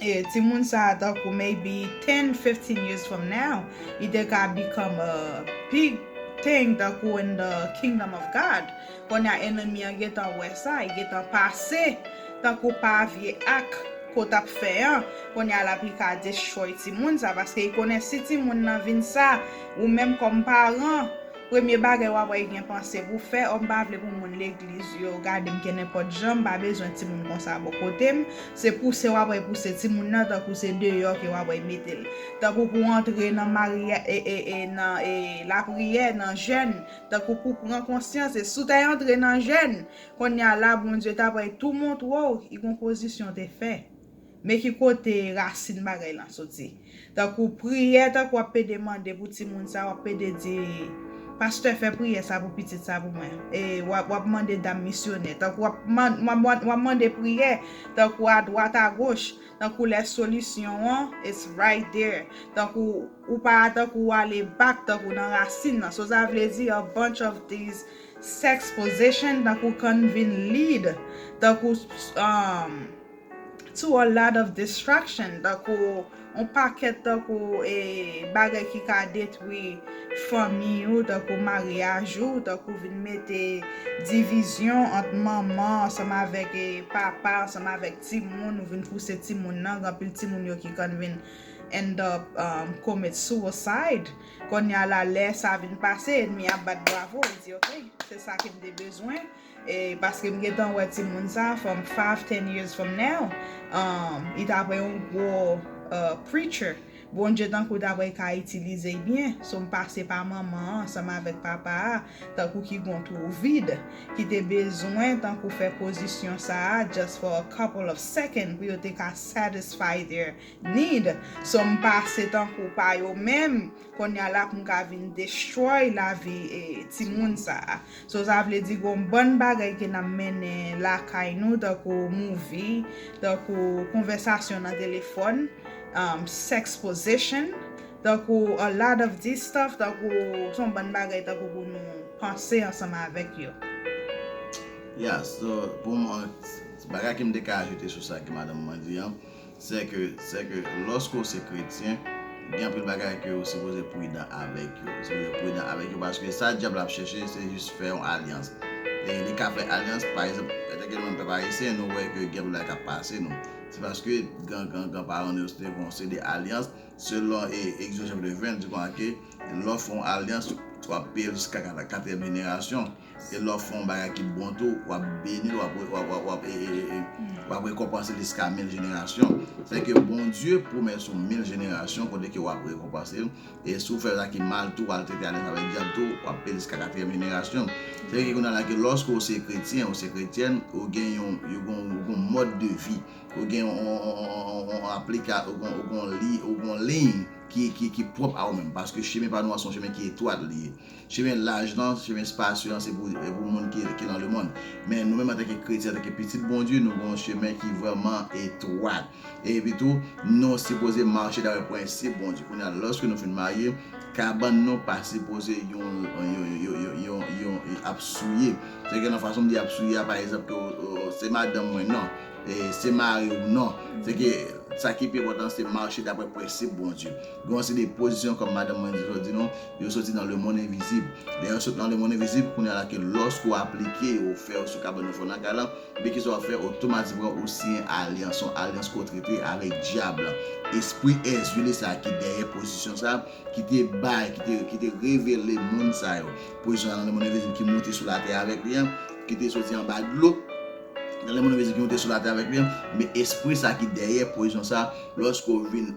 e, timoun sa a, tankou maybe ten, fifteen years from now, li te ka become a big thing, tankou in the kingdom of God. Kounye a, enemi an gentan wè sa, li gentan pase, tankou pa vye ak ke w t ap fè an. Kounye a, l ap li ka destroy timoun sa, paske li konnen si timoun nan vin sa, ou menm kòm paran, Premye bagay w ap wè gen panse pou fè, o m pa vle pou moun legliz yo gade m ke nenpòt jan, m pa bezwen timoun konsa bò kote m. Se pouse w ap wè pouse timoun nan tankou se deyò ke w ap wè mete l. Tankou pou antre nan marya, e, e, e, nan e, lapriyè, nan jèn, tankou pou pran konsyans. E si w ta antre nan jèn, kounye a la, Bondye t ap wè tou montre w, i gon pozisyon te fè. Men ki kote rasin bagay lan soti. Tankou priyè, tankou w ap pede mande pou timoun sa, w ap pede di, pastè, fè priyè sa pou pitit sa pou mwen. E w ap, w ap mande dam misyonè. Tankou w ap, man, w ap, w ap mande priyè, tankou adwat agoch, tankou lè solisyon an, it's right there. Tankou ou pa, tankou w ale back, tankou nan rasin nan. So sa vle di a bunch of these sex position, tankou can vin lead, tankou um, to a lot of destruction, tankou yon pakèt tankou e, bagay ki ka detwi fanmi ou, tankou maryaj ou, tankou vin mete divizyon ant manman ansanm avèk e, papa, ansanm avèk timoun, ou vin pouse timoun nan, gen anpil timoun yo ki konn vin end up um, commit suicide. Kounye a la, lè sa vin pase, ènmi ap bat bravo, li di, ok, se sa ke m te bezwen. E, paske m gentan wè timoun sa, from five, ten years from now, um, li ta pran yon gwo uh, preacher. Bondye tankou ta pran ka itilize l byen. So, m pase pa manman an, ansanm avèk papa a, tankou ki gon twou vid, ki te bezwen, tankou fè pozisyon sa a, just for a couple of seconds, pou yo te ka satisfy their need. So, m pase tankou pa yo menm, kounye a la pou m ka vin destroy lavi e, timoun sa a. So, sa vle di gon bann bagay ke n ap mennen lakay nou, tankou movie, tankou konvèsasyon nan telefòn, um, sex position, tankou a lot of this stuff, tankou se yon bann bagay tankou pou nou panse ansanm avèk yo. Yeah, so, pou mwen, bagay ke m te ka ajoute sou sa ke madanm mwen di an, se ke, se ke lòske w se kretyen, gen anpil bagay ke w sipoze pridan avèk yo. Ou sipoze pridan avèk yo paske sa dyab la ap chèche, se jis fè yon alyans. E li ka fè alyans, pa egzanp, etanke nou menm pèp ayisyen, nou wè ke gen anpil bagay k ap pase nou. Se paske gran, gran, gran paran nou yo te fè yon seri de alyans, selon e, Egzòd chapit ven, di konsa ke lè w fè yon alyans, w ap peye l jiska kat, katriyèm jenerasyon. E lè w fè yon bagay ki bon tou, w ap beni l, w ap, w ap, w ap, w ap, e, e, e, w ap rekonpanse l jiska mil jenerasyon. Sèke Bondye pwomèt sou mil jenerasyon kote ke w ap rekonpanse l. E si w fè sa ki mal tou, w al trete alyans avèk dyab tou, w ap peye l jiska katriyèm jenerasyon. Sèke kounye a la ke lòske w se kretyen, ou se kretyèn, ou gen yon, yon, yon, yon mòd de vi, ou gen yon, yon, yon, yon, yon aplika, ou gen, ou gen yon li, ou gen yon liy ki, ki, ki pwòp a ou menm. Paske chemen pa nou an se yon chemen ki etwat li ye. Chemen laj lan, chemen espasye an, se pou, pou moun ki, ki nan lemonn. Men nou menm antanke kretyen, antanke pitit Bondye, nou gen yon chemen ki vrèman etwat. Epi tou, nou sipoze mache daprè prensip Bondye. Kounye a, lòske nou fin marye, kabann nou pa sipoze yon, yon, yon, yon, yon, yon, yon ap souye. Se ke nan fason m di ap souye a, pa egzanp, ke, o, se madanm mwen, non. E se mari w, non. Se ke sa ki pi enpòtan, se mache daprè prensip Bondye. Gen yon seri de pozisyon, kòm madanm mwen di, di nou, yo soti nan lemonn envizib. Lè yo sot nan lemonn envizib, kounye a la ke lòske w aplike, ou fè yo sou kabann ou fè nan kay lan, men kisa w ap fè? Otomatikman, ou siyen alyans, yon alyans ke w trete avèk dyab lan. Espri èzile sa a ki dèyè pozisyon sa a, ki te bay, ki te, ki te revele moun sa yo. Pozisyon sa nan lemonn envizib ki monte sou latè avèk li an, ki te soti anba dlo, nan lemonn envizib ki monte sou latè avèk li an, men espri sa a ki dèyè pozisyon sa a, lòske w vin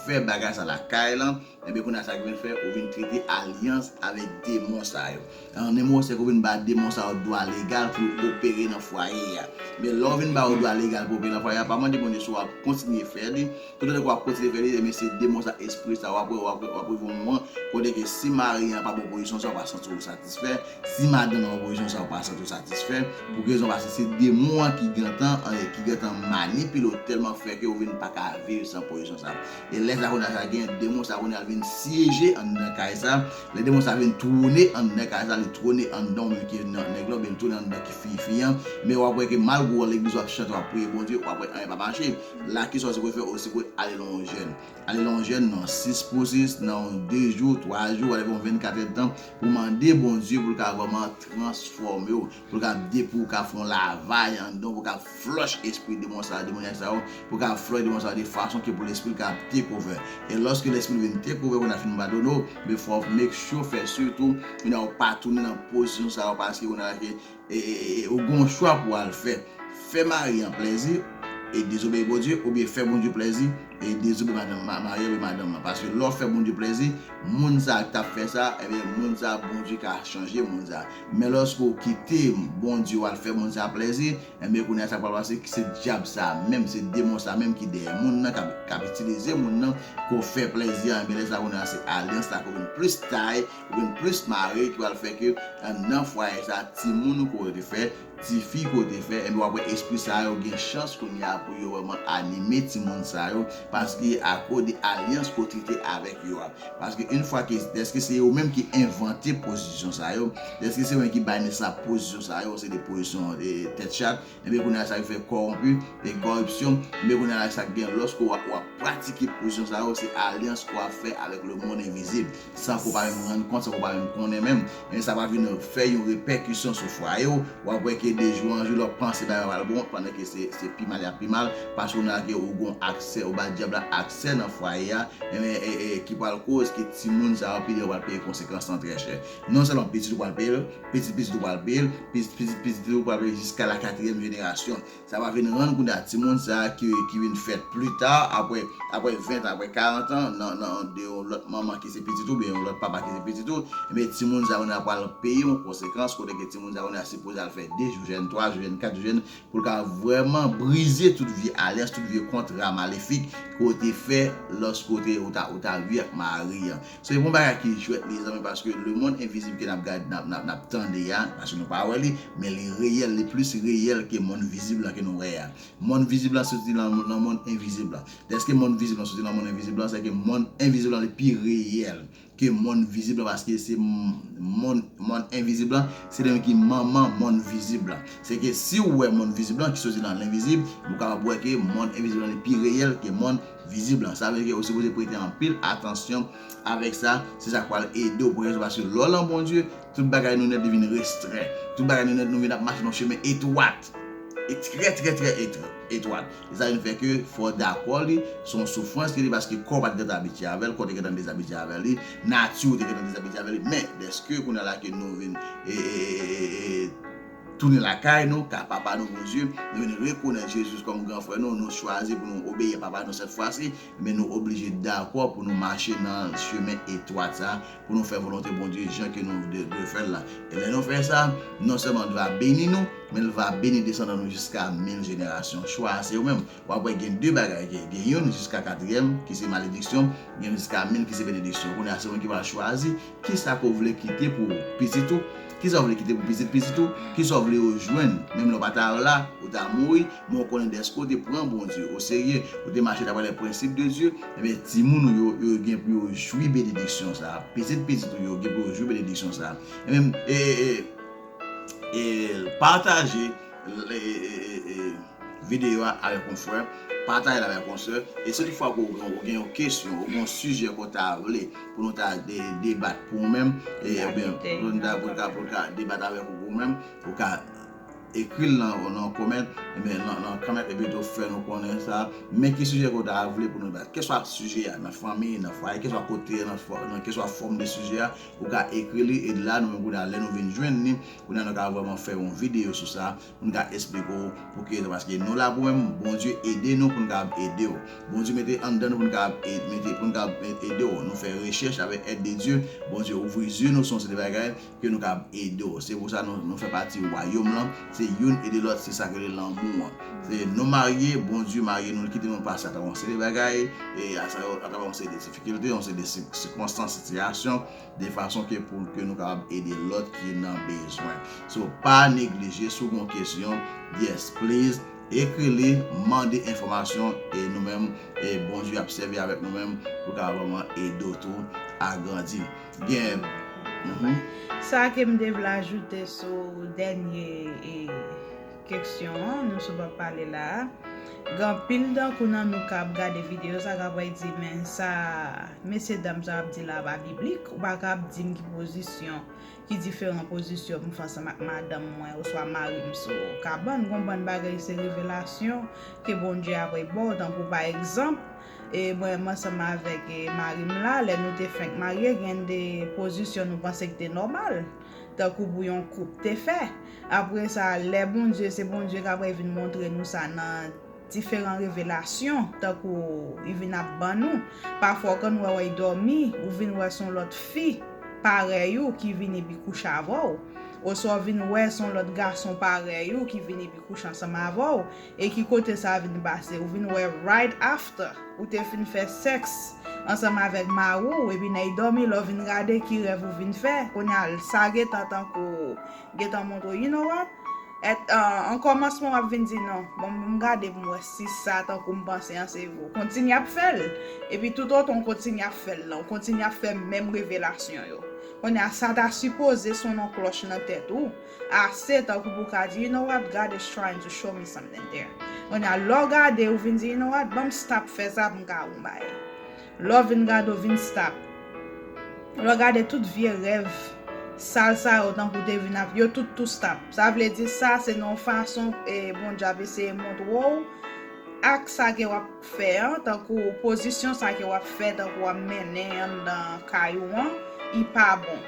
fè bagay sa lakay lan, Ebyen, kounye a sa ki vin fè, ou vin trete alyans avèk demon sa yo. An de mo, se ke ou vin ba demon sa yo dwa legal pou yo opere nan fwaye a. Men lè w vin ba yo dwa legal pou opere nan fwaye a, pa mande Bondye si w ap kontinye fè li. Toutotan ke w ap kontinye fè li, ebyen, se demon sa, espri sa, w ap, w ap, w ap rive yon moman kote ke si mari an pa ba w pozisyon sa, w pa santi w satisfè. Si madanm nan ba w pozisyon sa, w pa santi w satisfè. Pou ki rezon? Paske se demon an ki gentan, ki gentan manipile w tèlman fè ke w vin pa ka viv san pozisyon sa. E lè sa kounye a sa gen demon sa kounye a vin syeje anndan kay sa. Lè demon sa vin twone anndan kay sa, li twone anndan w menm ki nan nèg la, oubyen li twone anndan ki fi fi an. Men w ap wè ke malgre w legliz w ap chante, w ap priye Bondye, w ap wè anyen pa mache. La kisa w sipoze fè? Ou sipoze ale nan yon jèn. Ale nan yon jèn nan sis pou sis, nan yon de jou, twa jou, whatever, yon vennkat èdtan, pou mande Bondye pou l ka vrèman transfòme w. Pou l ka de-, pou l ka fè yon lavay anndan w, pou l ka flush espri demon sa, demonya sa yo, pou l ka flush demon sa de fason ke pou lespri l ka take over. E lòske lespri l vin take Ou wè kounye a fin padone w, men fò w make sure, fè si tou, kounye a ou pa tounen nan pozisyon sa yo, paske kounye a ke, e, e, e, ou gen yon chwa pou w al fè. Fè mari an plèzi e dezobeyi Bondye, oubyen fè Bondye plèzi e dezobeyi madanm, ma-, mari an oubyen madanm lan. Paske lè w fè Bondye plèzi, moun sa a k t ap fè sa, ebyen, moun sa a, Bondye ka chanje moun sa a. Men lòske w kite Bondye, w al fè moun sa a plèzi, Enben, kounye a, sa k pral pase, se dyab sa a menm, se demon sa a menm ki dèyè moun nan, k ap, k ap itilize moun nan, ke w fè plèzi a. Enben, lè sa a, kounye a, se alyans la ke w vin plis tay, ou vin plis mare, ki pral fè ke, eh, nan fwaye sa a, timoun ou ke w te fè, tifi ke w te fè, enben, w ap wè espri sa yo gen chans kounye a pou yo vrèman anime timoun sa yo, paske akoz de alyans ke w te fè avèk yo a. Paske yon fwa ke, dèske se yo menm ki envante pozisyon sa yo, dèske se yo menm ki bay nesans a pozisyon sa yo, se de pozisyon, eh, tèt chat, Ebyen, kounye a, sa ki fè kòwonpi, e kòripsyon. Ebyen, kounye a, sa k gen lòske w ap, w ap pratike pozisyon sa yo, se alyans w ap fè avèk lemonn envizib, san ke w pa menm rann kont, san ke w pa menm konnen menm. Ebyen, sa va vin fè yon repèkisyon sou fwaye w. W ap wè ke de jou an jou, lè w panse bagay yo pral bon, pandan ke se, se pi mal y ap pi mal, paske kounye a ke ou gen aksè, ou ba dyab la aksè nan fwaye a, ebyen, e, e, ki pral koz ke timoun sa yo, pi devan, pral peye konsekans lan trè chè. Non sèlman pitit ou pral peye l, pitit pitit ou pral peye l, pitit pitit pitit ou pral peye l jiska la katriyèm jenerasyon. Sa va vin rann kounye a timoun sa a ki, ki vin fèt pli ta, apre, apre ven tan, apre karant an, nan, nan de yon lòt manman ki se pitit ou, oubyen yon lòt papa ki se pitit ou, ebyen timoun sa a kounye a pral peye yon konsekans, kote ke timoun sa a kounye a sipoze al fè de jou jèn, twa jou jèn, kat jou jèn, pou l ka vrèman brize tout vye alyans, tout vye kontra malefik ke w te fè lòske w te, ou ta, ou ta viv ak mari an. So, se yon bagay ki jwèt, mezanmi, paske lemonn envizib ke n ap gad, n ap, n ap, n ap tande a, paske nou pa wè li, men li reyèl, li plis reyèl ke monn vizib lan ke nou wè a. Monn vizib lan soti nan, nan monn envizib lan. Dèske monn vizib lan soti nan monn envizib lan, se ke monn envizib lan li pi reyèl ke monn vizib lan, paske se m-, monn, monn envizib lan, se li menm ki manman monn vizib lan. Se ke si w wè monn vizib lan ki soti nan lenvizib, ou kapab wè ke monn envizib lan li pi reyèl ke monn vizib lan. Sa vle di ke ou sipoze prete anpil atansyon avèk sa. Se sa k pral ede w pran rezon, paske lè w lan Bondye, tout bagay nou nèt li vin restrè. Tout bagay nou nèt nou vin ap mache nan chemen etwat. E trè, trè, trè etre-, etwat. E sa vin fè ke fò w dakò li, se yon soufrans ke li, paske kò w pa t gentan abitye avè l, kò w te gentan dezabitye avè li, nati w te gentan dezabitye avè li. Men, dèske kounye a la ke nou vin, e, e, e, e, e, tounen lakay nou, ka Papa nou Bondye, nou vin rekonèt Jezi kòm gran frè nou, nou chwazi pou nou obeyi a Papa nou sèt fwa si, men nou oblije dakò pou nou mache nan chemen etwat sa, pou nou fè volonte Bondye jan ke nou de, de fè l la. E lè nou fè sa, non sèlman l va beni nou, men l va beni desandan nou jiska mil jenerasyon. Chwa a se ou menm. W ap wè gen de bagay, gen, gen youn jiska katriyèm, ki se malediksyon, gen youn jiska mil, ki se benediksyon. Kounye a, se ou menm ki pral chwazi kisa ke w vle kite pou pitit ou, kisa w vle kite pou pitit pitit ou, kisa w vle yo jwenn. Menm lè w pa ta la, ou ta mouri, men w konnen dèske w te pran Bondye oserye, ou te mache daprè les principes de Dieu, ebyen, timoun ou yo, yo gen pou yo jwi benediksyon sa a. Pitit pitit ou yo gen pou yo jwi benediksyon sa a. E menm, e, e, e, e, pataje, e, e, e, e, videyo a avèk yon frè, pataje l avèk yon sè, e si toutfwa ke w gen, ou gen yon kesyon, ou gen yon sijè ke w ta vle pou nou ta de-, debat pou ou menm, e, oubyen pou nou ta, pou nou ta, pou nou ta debat avèk ou pou ou menm, ou ka ekri l nan, nan kòmèt, ebyen, nan, nan kòmèt, epi tou fè nou konnen sa, men ki sijè ke w ta vle pou nou debat. Kèlkeswa sijè a, nan fanmi, nan fwaye, kèlkeswa kote, nan fò-, nan kèlkeswa fòm de sijè a, ou ka ekri li, e la, nou menm, kounye a, lè nou vin jwenn li, kounye a, nou ka vrèman fè yon videyo sou sa, pou n ka esplike w pou ki rezon, paske nou la pou menm, Bondye ede nou pou n kapab ede w. Bondye mete anndan nou pou n kapab e-, mete, pou n kapab e-, ede w. Nou fè rechèch avèk èd de Dye, Bondye ouvri zye nou sou yon seri de bagay ke nou kapab ede w. Se pou sa nou, nou fè pati wayòm lan, se youn ede lòt, se sa k rele lanmou an. Se nou marye, Bondye marye nou, li kite nou pase atravè yon seri de bagay, e atravè yon seri de difikilte, yon seri de si-, sikonstans, sitiyasyon, de fason ke pou ke nou kapab ede lòt ki nan bezwen. So, pa neglije, si w gen yon kesyon, yes, please, ekri li, mande enfòmasyon, e nou menm, e Bondye ap sèvi avèk nou menm pou kapab vrèman ede w tou a grandi. Gen, mhm. Sa ke m te vle ajoute sou dènye, e, keksyon an, nou sou pa pale la a. Gen anpil tankou nan nou k ap gade videyo sa, k ap di, men sa mesye dam sa ap di la pa biblik, ou pa ka ap di m ki pozisyon, ki diferan pozisyon m fè ansanm ak madanm mwen oswa mari m sou kabann. Gon bann bagay se revelasyon ke Bondye apre ba w, tankou pa egzanp, e mwen menm ansanm avèk e mari m la, lè nou te fenk marye, gen de pozisyon nou panse ki te nòmal, tankou pou yon koup te fè. Apre sa, lè Bondye, se Bondye k apral vin montre nou sa nan diferan revelasyon, tankou li vin ap ban nou. Pafwa, w konn wè, wè, li dòmi, ou vin wè se yon lòt fi parèy ou ki vin epi kouche avè w. Oswa w vin wè se yon lòt gason parèy ou ki vin epi kouche ansanm avè w. E ki kote sa vin pase? Ou vin wè right after ou te fin fè sèks ansanm avèk mari w, epi nan li dòmi, lè w vin gade ki rèv ou vin fè, kounye a sa gentan tankou gentan montre w, you know what? At, uh, an kòmansman, w ap vin di non. Bon, m gade pou m wè si sa tankou m panse an se vre. Ou kontinye ap fè l. Epi toutotan w kontinye ap fè l lan, ou kontinye ap fè menm revelasyon yo. Kounye a, sa ta sipoze sonnen yon klòch nan tèt ou. Ase tankou pou w ka di, you know what, God is trying to show me something there. Kounye a, lè w gade, ou vin di, you know what, ban m stop fè sa pou m ka wè yon bagay. Lè w vin gade, w vin stop. Lè w gade tout vye rèv sal sa yo, tankou te vin ap, yo tout tou stop. Sa vle di sa, se nan yon fason, e, Bondye ap eseye montre w ak sa ke w ap fè an, tankou pozisyon sa ke w ap fè, tankou w ap mennen anndan kay ou an, li pa bon.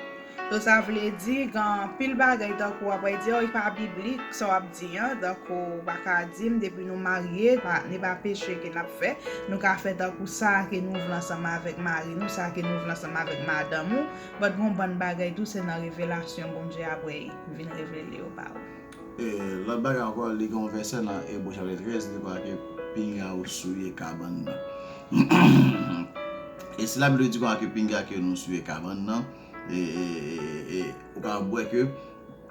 So, sa vle di, gen anpil bagay tankou w ap di, oh, li pa biblik, sa w ap di an, tankou w pa ka di m, depi nou marye, pa, li pa peche ke n ap fè, nou ka fè tankou sa ke nou vle ansanm avèk mari nou, sa ke nou vle ansanm avèk madanm ou, but gen yon bann bagay tou, se nan revelasyon Bondye apre vin revele yo ba ou. E, lòt bagay ankò, li gen yon vèsè nan Ebre chapit trèz, li di konsa ke pinga ou souye kabann nan. E si Labib di konsa ke pinga ke nou souye kabann nan, e, e, e, e, ou ka wè ke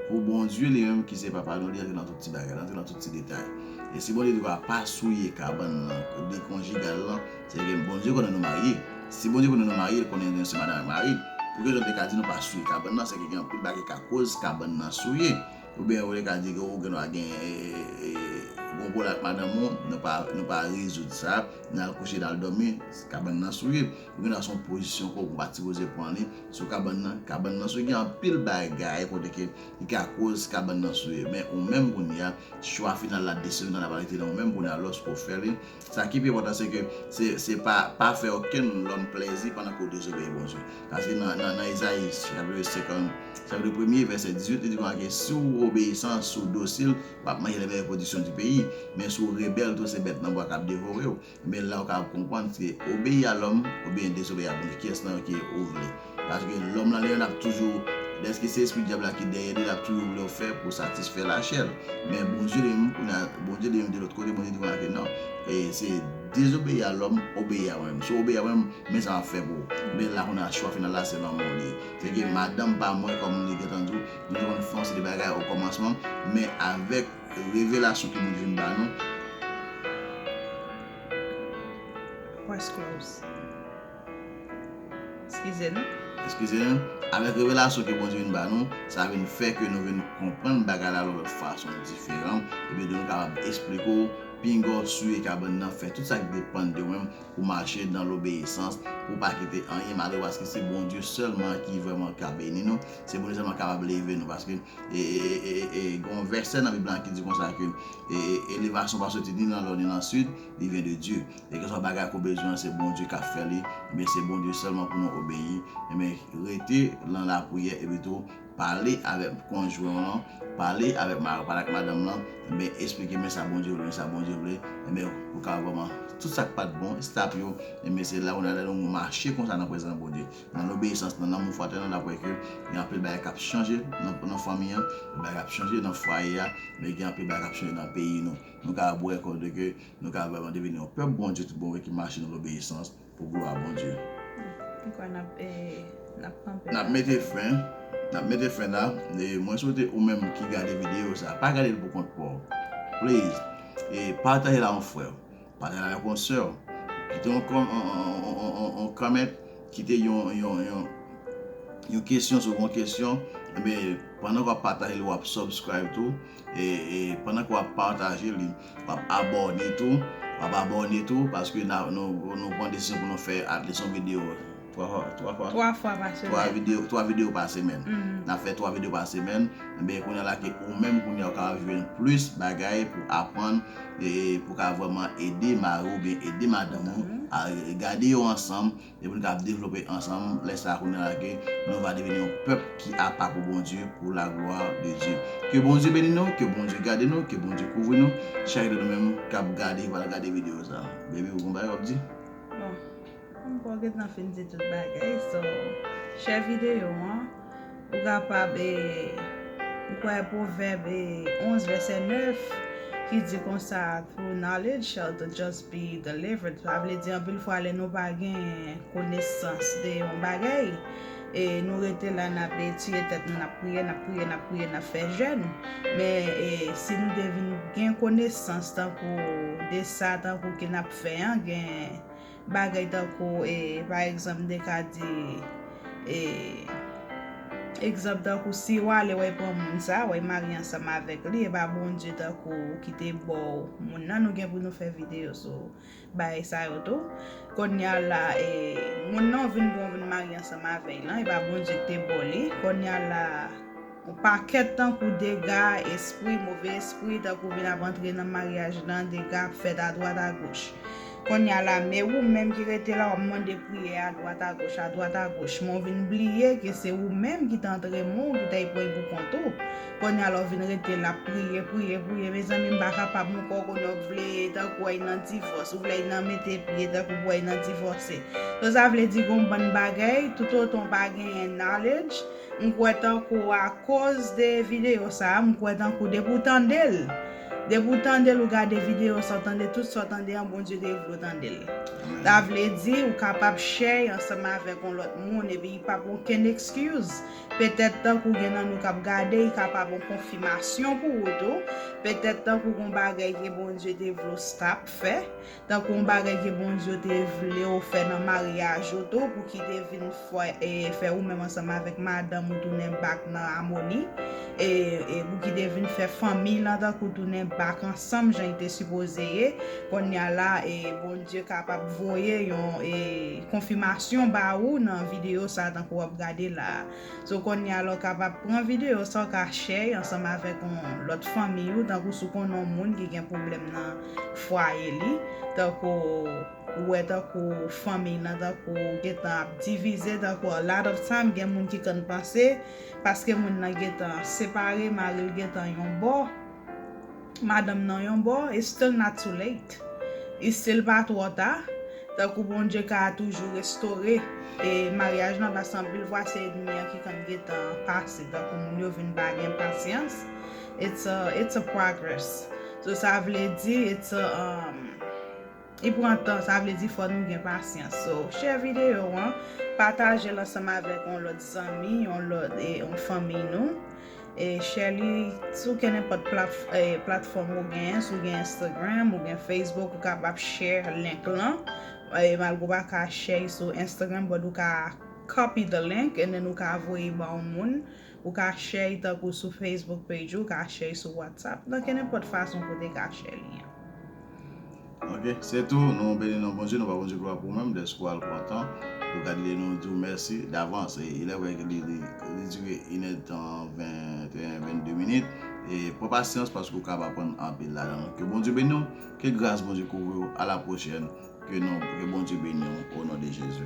pou Bondye li menm ki se papa nou, li antre nan tout ti bagay, li antre nan tout ti detay. E si Bondye di konsa pa souye kabann nan, de konjigal lan, se ke Bondye konnen nou marye. Si Bondye konnen nou marye, li konnen nou se madanm ak mari. Pou ki jan te ka di nou pa souye kabann nan, se ke gen anpil bagay ki ka koz kabann nan souye. Oubyen ou te ka di ke ou gen dwa gen, e, e, e, gon pwoblèm ak madanm ou, nou pa, nou pa rezoud sa, n al kouche, n al dòmi, kabann nan souye. Ou gen dwa se yon pozisyon ke ou pa t sipoze pran li sou kabann nan. Kabann nan souye, gen anpil bagay kote ke li ka koz kabann nan souye. Men ou menm kounye a, chwa final la, desizyon final la pral rete nan ou menm kounye a, lòske w fè li. Sa ki pi enpòtan, se ke se, se pa, pa fè okenn lòm plèzi pandan ke w dezobeyi Bondye. Paske nan, nan, nan Ezayi, chapit senkant, chapit premye, vèsè dizuit, li di konsa ke si w obeyisan, si w dosil, w ap manje lè meyè pwodiksyon di peyi. Men si w rebèl tou, se bèt nan bwa k ap devore w. Men la, w ka konprann se obeyi a lòm oubyen dezobeyi a Bondye. Kiyès nan yo ke ou vle? Paske lòm nan, li menm, l ap toujou, dèske se espri dyab la ki dèyè li, l ap toujou vle w fè pou satisfè lachè l. Men Bondye li menm, kounye a, Bondye li menm de lòt kote, Bondye di konsa ke non. E se dezobeyi a lòm, obeyi a mwen menm. Si w obeyi a mwen menm, men sa m ap fè pou ou. Men la, kounye a, chwa final la, se nan men w li ye. Se ke madanm pa mwen, kòm li gentan di w, nou te konn fè yon seri de bagay o kòmansman, men avèk revelasyon ke Bondye vin ba nou, West Coast. Eskize nou. Eskize nou. Avèk revelasyon ke Bondye vin ba nou, sa vin fè ke nou vin konprann bagay la yon lòt fason diferan. Epi nou kapab eksplike w, pinga w souye kabann nan, fè tout sa ki depann de ou menm pou mache nan lobeyisans, pou pa kite anyen male, paske se Bondye sèlman ki vrèman ka beni nou, se Bondye sèlman kapab leve nou, paske e, e, e, e, e, gen yon vèsè nan Bib la ki di konsa ke, e, e, elevasyon pa soti ni nan lò ni nan sid, li vyen de Dye. E keswa bagay ke w bezwen an, se Bondye k ap fè li, men se Bondye sèlman pou nou obeyi. Men rete nan lapriyè epi tou pale avèk konjwen w lan, pale avèk ma-, pale ak madanm lan, men eksplike men sa Bondye vle, men sa Bondye vle, men ou ka vrèman tout sa k pa t bon, stop yo, men se la ou nan lè nou mache konsa nan prezans Bondye. Nan lobeyisans, nan lanmou fratènèl, n ap wè ke gen anpil bagay k ap chanje nan, nan fanmi an, bagay k ap chanje nan fwaye a, men gen anpil bagay k ap chanje nan peyi nou. Nou ka wè kote ke nou ka vrèman deveni yon pèp Bondye tout bon vre ki mache nan lobeyisans pou glwa Bondye. M kwè n ap, e, n ap kanpe la. N ap mete fen, n ap mete fen la. E mwen swete ou menm ki gade videyo sa, pa gade l pou kont pa w. Please, e pataje l a yon frè w. Pataje l avèk yon sè w. Kite yon kòm-, yon, yon, yon, yon, yon, yon, yon kesyon, si w gen yon kesyon, ebyen, pandan ke w ap pataje l, w ap subscribe tou. E, e pandan ke w ap pataje li, w ap abòne tou. W ap abòne tou, paske n a, nou, nou pran desizyon pou nou fè at least yon videyo Twa fwa, twa fwa. Twa fwa pa Twa semèn. videyo, twa videyo pa semèn. Mhm. N ap fè twa videyo pa semèn. Enben, kounye a la ke ou menm kounye a ou ka jwenn plis bagay pou aprann e pou ka vrèman ede mari w oubyen ede madanm ou Mhm. a gade yo ansanm epi nou ka devlope ansanm. Lè sa a kounye a la ke nou va deveni yon pèp ki apa pou Bondye, pour la gloire de Dieu. Ke Bondye beni nou, ke Bondye gade nou, ke Bondye kouvri nou. Chak de nou menm k ap gade, ki pral gade videyo sa a. Baby, ou gon bagay w ap di? Bon, m pa gentan fin di tout bagay, so, share videyo an, ou kapab, e, m kwè Pwovèb, e, onz vèsè nèf, ki di konsa, "Through knowledge shall the just be delivered." Sa vle di, anpil fwa, lè nou pa gen konesans de yon bagay, e nou rete la, n ap, e, tiye tèt nou, n ap priye, n ap priye, n ap priye, n ap fè jèn. Men, e, si nou te vin gen konesans tankou de sa, tankou ke n ap fè an, gen bagay tankou, e, pa egzanp, m te ka di, e, egzanp tankou si w ale w al pran moun sa, w al marye ansanm avèk li, e pa Bondye tankou ki te ba w moun nan, nou gen pou nou fè videyo sou bagay sa yo tou. Kounye a la, e, moun nan w vin pran, w vin marye ansanm avè l lan, e pa Bondye ki te ba w li. Kounye a la, yon pakèt tankou dega espri, move espri, tankou vin ap antre nan maryaj lan, dega ap fèt adwat agoch. Kounye a la, men ou menm ki rete la, w ap mande priyè adwat agoch, adwat agoch. Men w vin bliye ke se ou menm ki t antre men w, ki t al pran pou kont ou. Kounye a la, w vin rete la, priye, priye, priye. Mezanmi, m pa kapab ankò, kounye a w vle tankou w al nan divòs, ou vle al nan mete pye, tankou pou w al nan divòse. So, sa vle di gon bann bagay, toutotan w pa genyen knowledge, m kwè tankou akoz de videyo sa a, m kwè tankou depi w tande l, depi w tande l, ou gade videyo sa, w tande tout sa w tande an, Bondye te vle w tande l. Sa vle di, ou kapab share ansanm avèk yon lòt moun, epi pa pou okenn excuse. Petèt tankou gen nan nou k ap gade, li kapab yon konfimasyon pou ou tou. Petèt tankou gon bagay ke Bondye te vle w stop fè. Tankou yon bagay ke Bondye te vle w fè nan maryaj ou tou, pou ki te vin fè, e, fè ou menm ansanm avèk madanm ou tounen back nan amoni, e, e pou ki te vin fè fanmi lan tankou tounen back ansanm jan li te sipoze ye. Kounye a la, e, Bondye kapab voye yon, e, konfimasyon ba ou nan videyo sa a tankou w ap gade la a. So, kounye a la, w kapab pran videyo sa, w ka share ansanm avèk yon lòt fanmi ou, tankou si w konnen yon moun ki gen pwoblèm nan fwaye li, tankou ou wè tankou fanmi nan, tankou gentan ap divize, tankou a lot of time, gen moun ki konn panse, paske moun nan gentan separe, mari l gentan yon bò, madanm nan yon bò, it's still not too late. It's still pa twò ta. Tankou Bondye ka toujou restore, e, maryaj lan, paske anpil fwa se ènmi an ki konn gentan pase, tankou moun yo vin pa gen pasyans. It's a, it's a progress. So, sa vle di, it's a, um, li pran tan, sa vle di fò nou gen pasyans. So, share videyo an, pataje l ansanm avèk yon lòt zanmi, yon lòt, e, yon fanmi nou. E, share li sou kenenpòt plat-, e, platfòm ou genyen, si w gen Instagram, ou gen Facebook, ou kapab share link lan. E, malgre w pa ka share sou Instagram, but ou ka copy the link and then ou ka voye ba yon moun. Ou ka share tankou sou Facebook page ou, ou ka share sou WhatsApp, nan kenenpòt fason kote w ka share li an. Ok, se tou. Nou beni non Bondye, nou ba Bondye glwa pou ou menm, dèske w al pran tan pou gade li, nou di w mèsi davans. E, il est vrai ke li, li, li dire inèdtan, venteyen, vennde minit. E pran pasyans paske w kapab aprann anpil ladan l. Ke Bondye beni w, ke gras Bondye kouvri w. A la pwochèn. Ke non, ke Bondye beni w, o non de Jezi.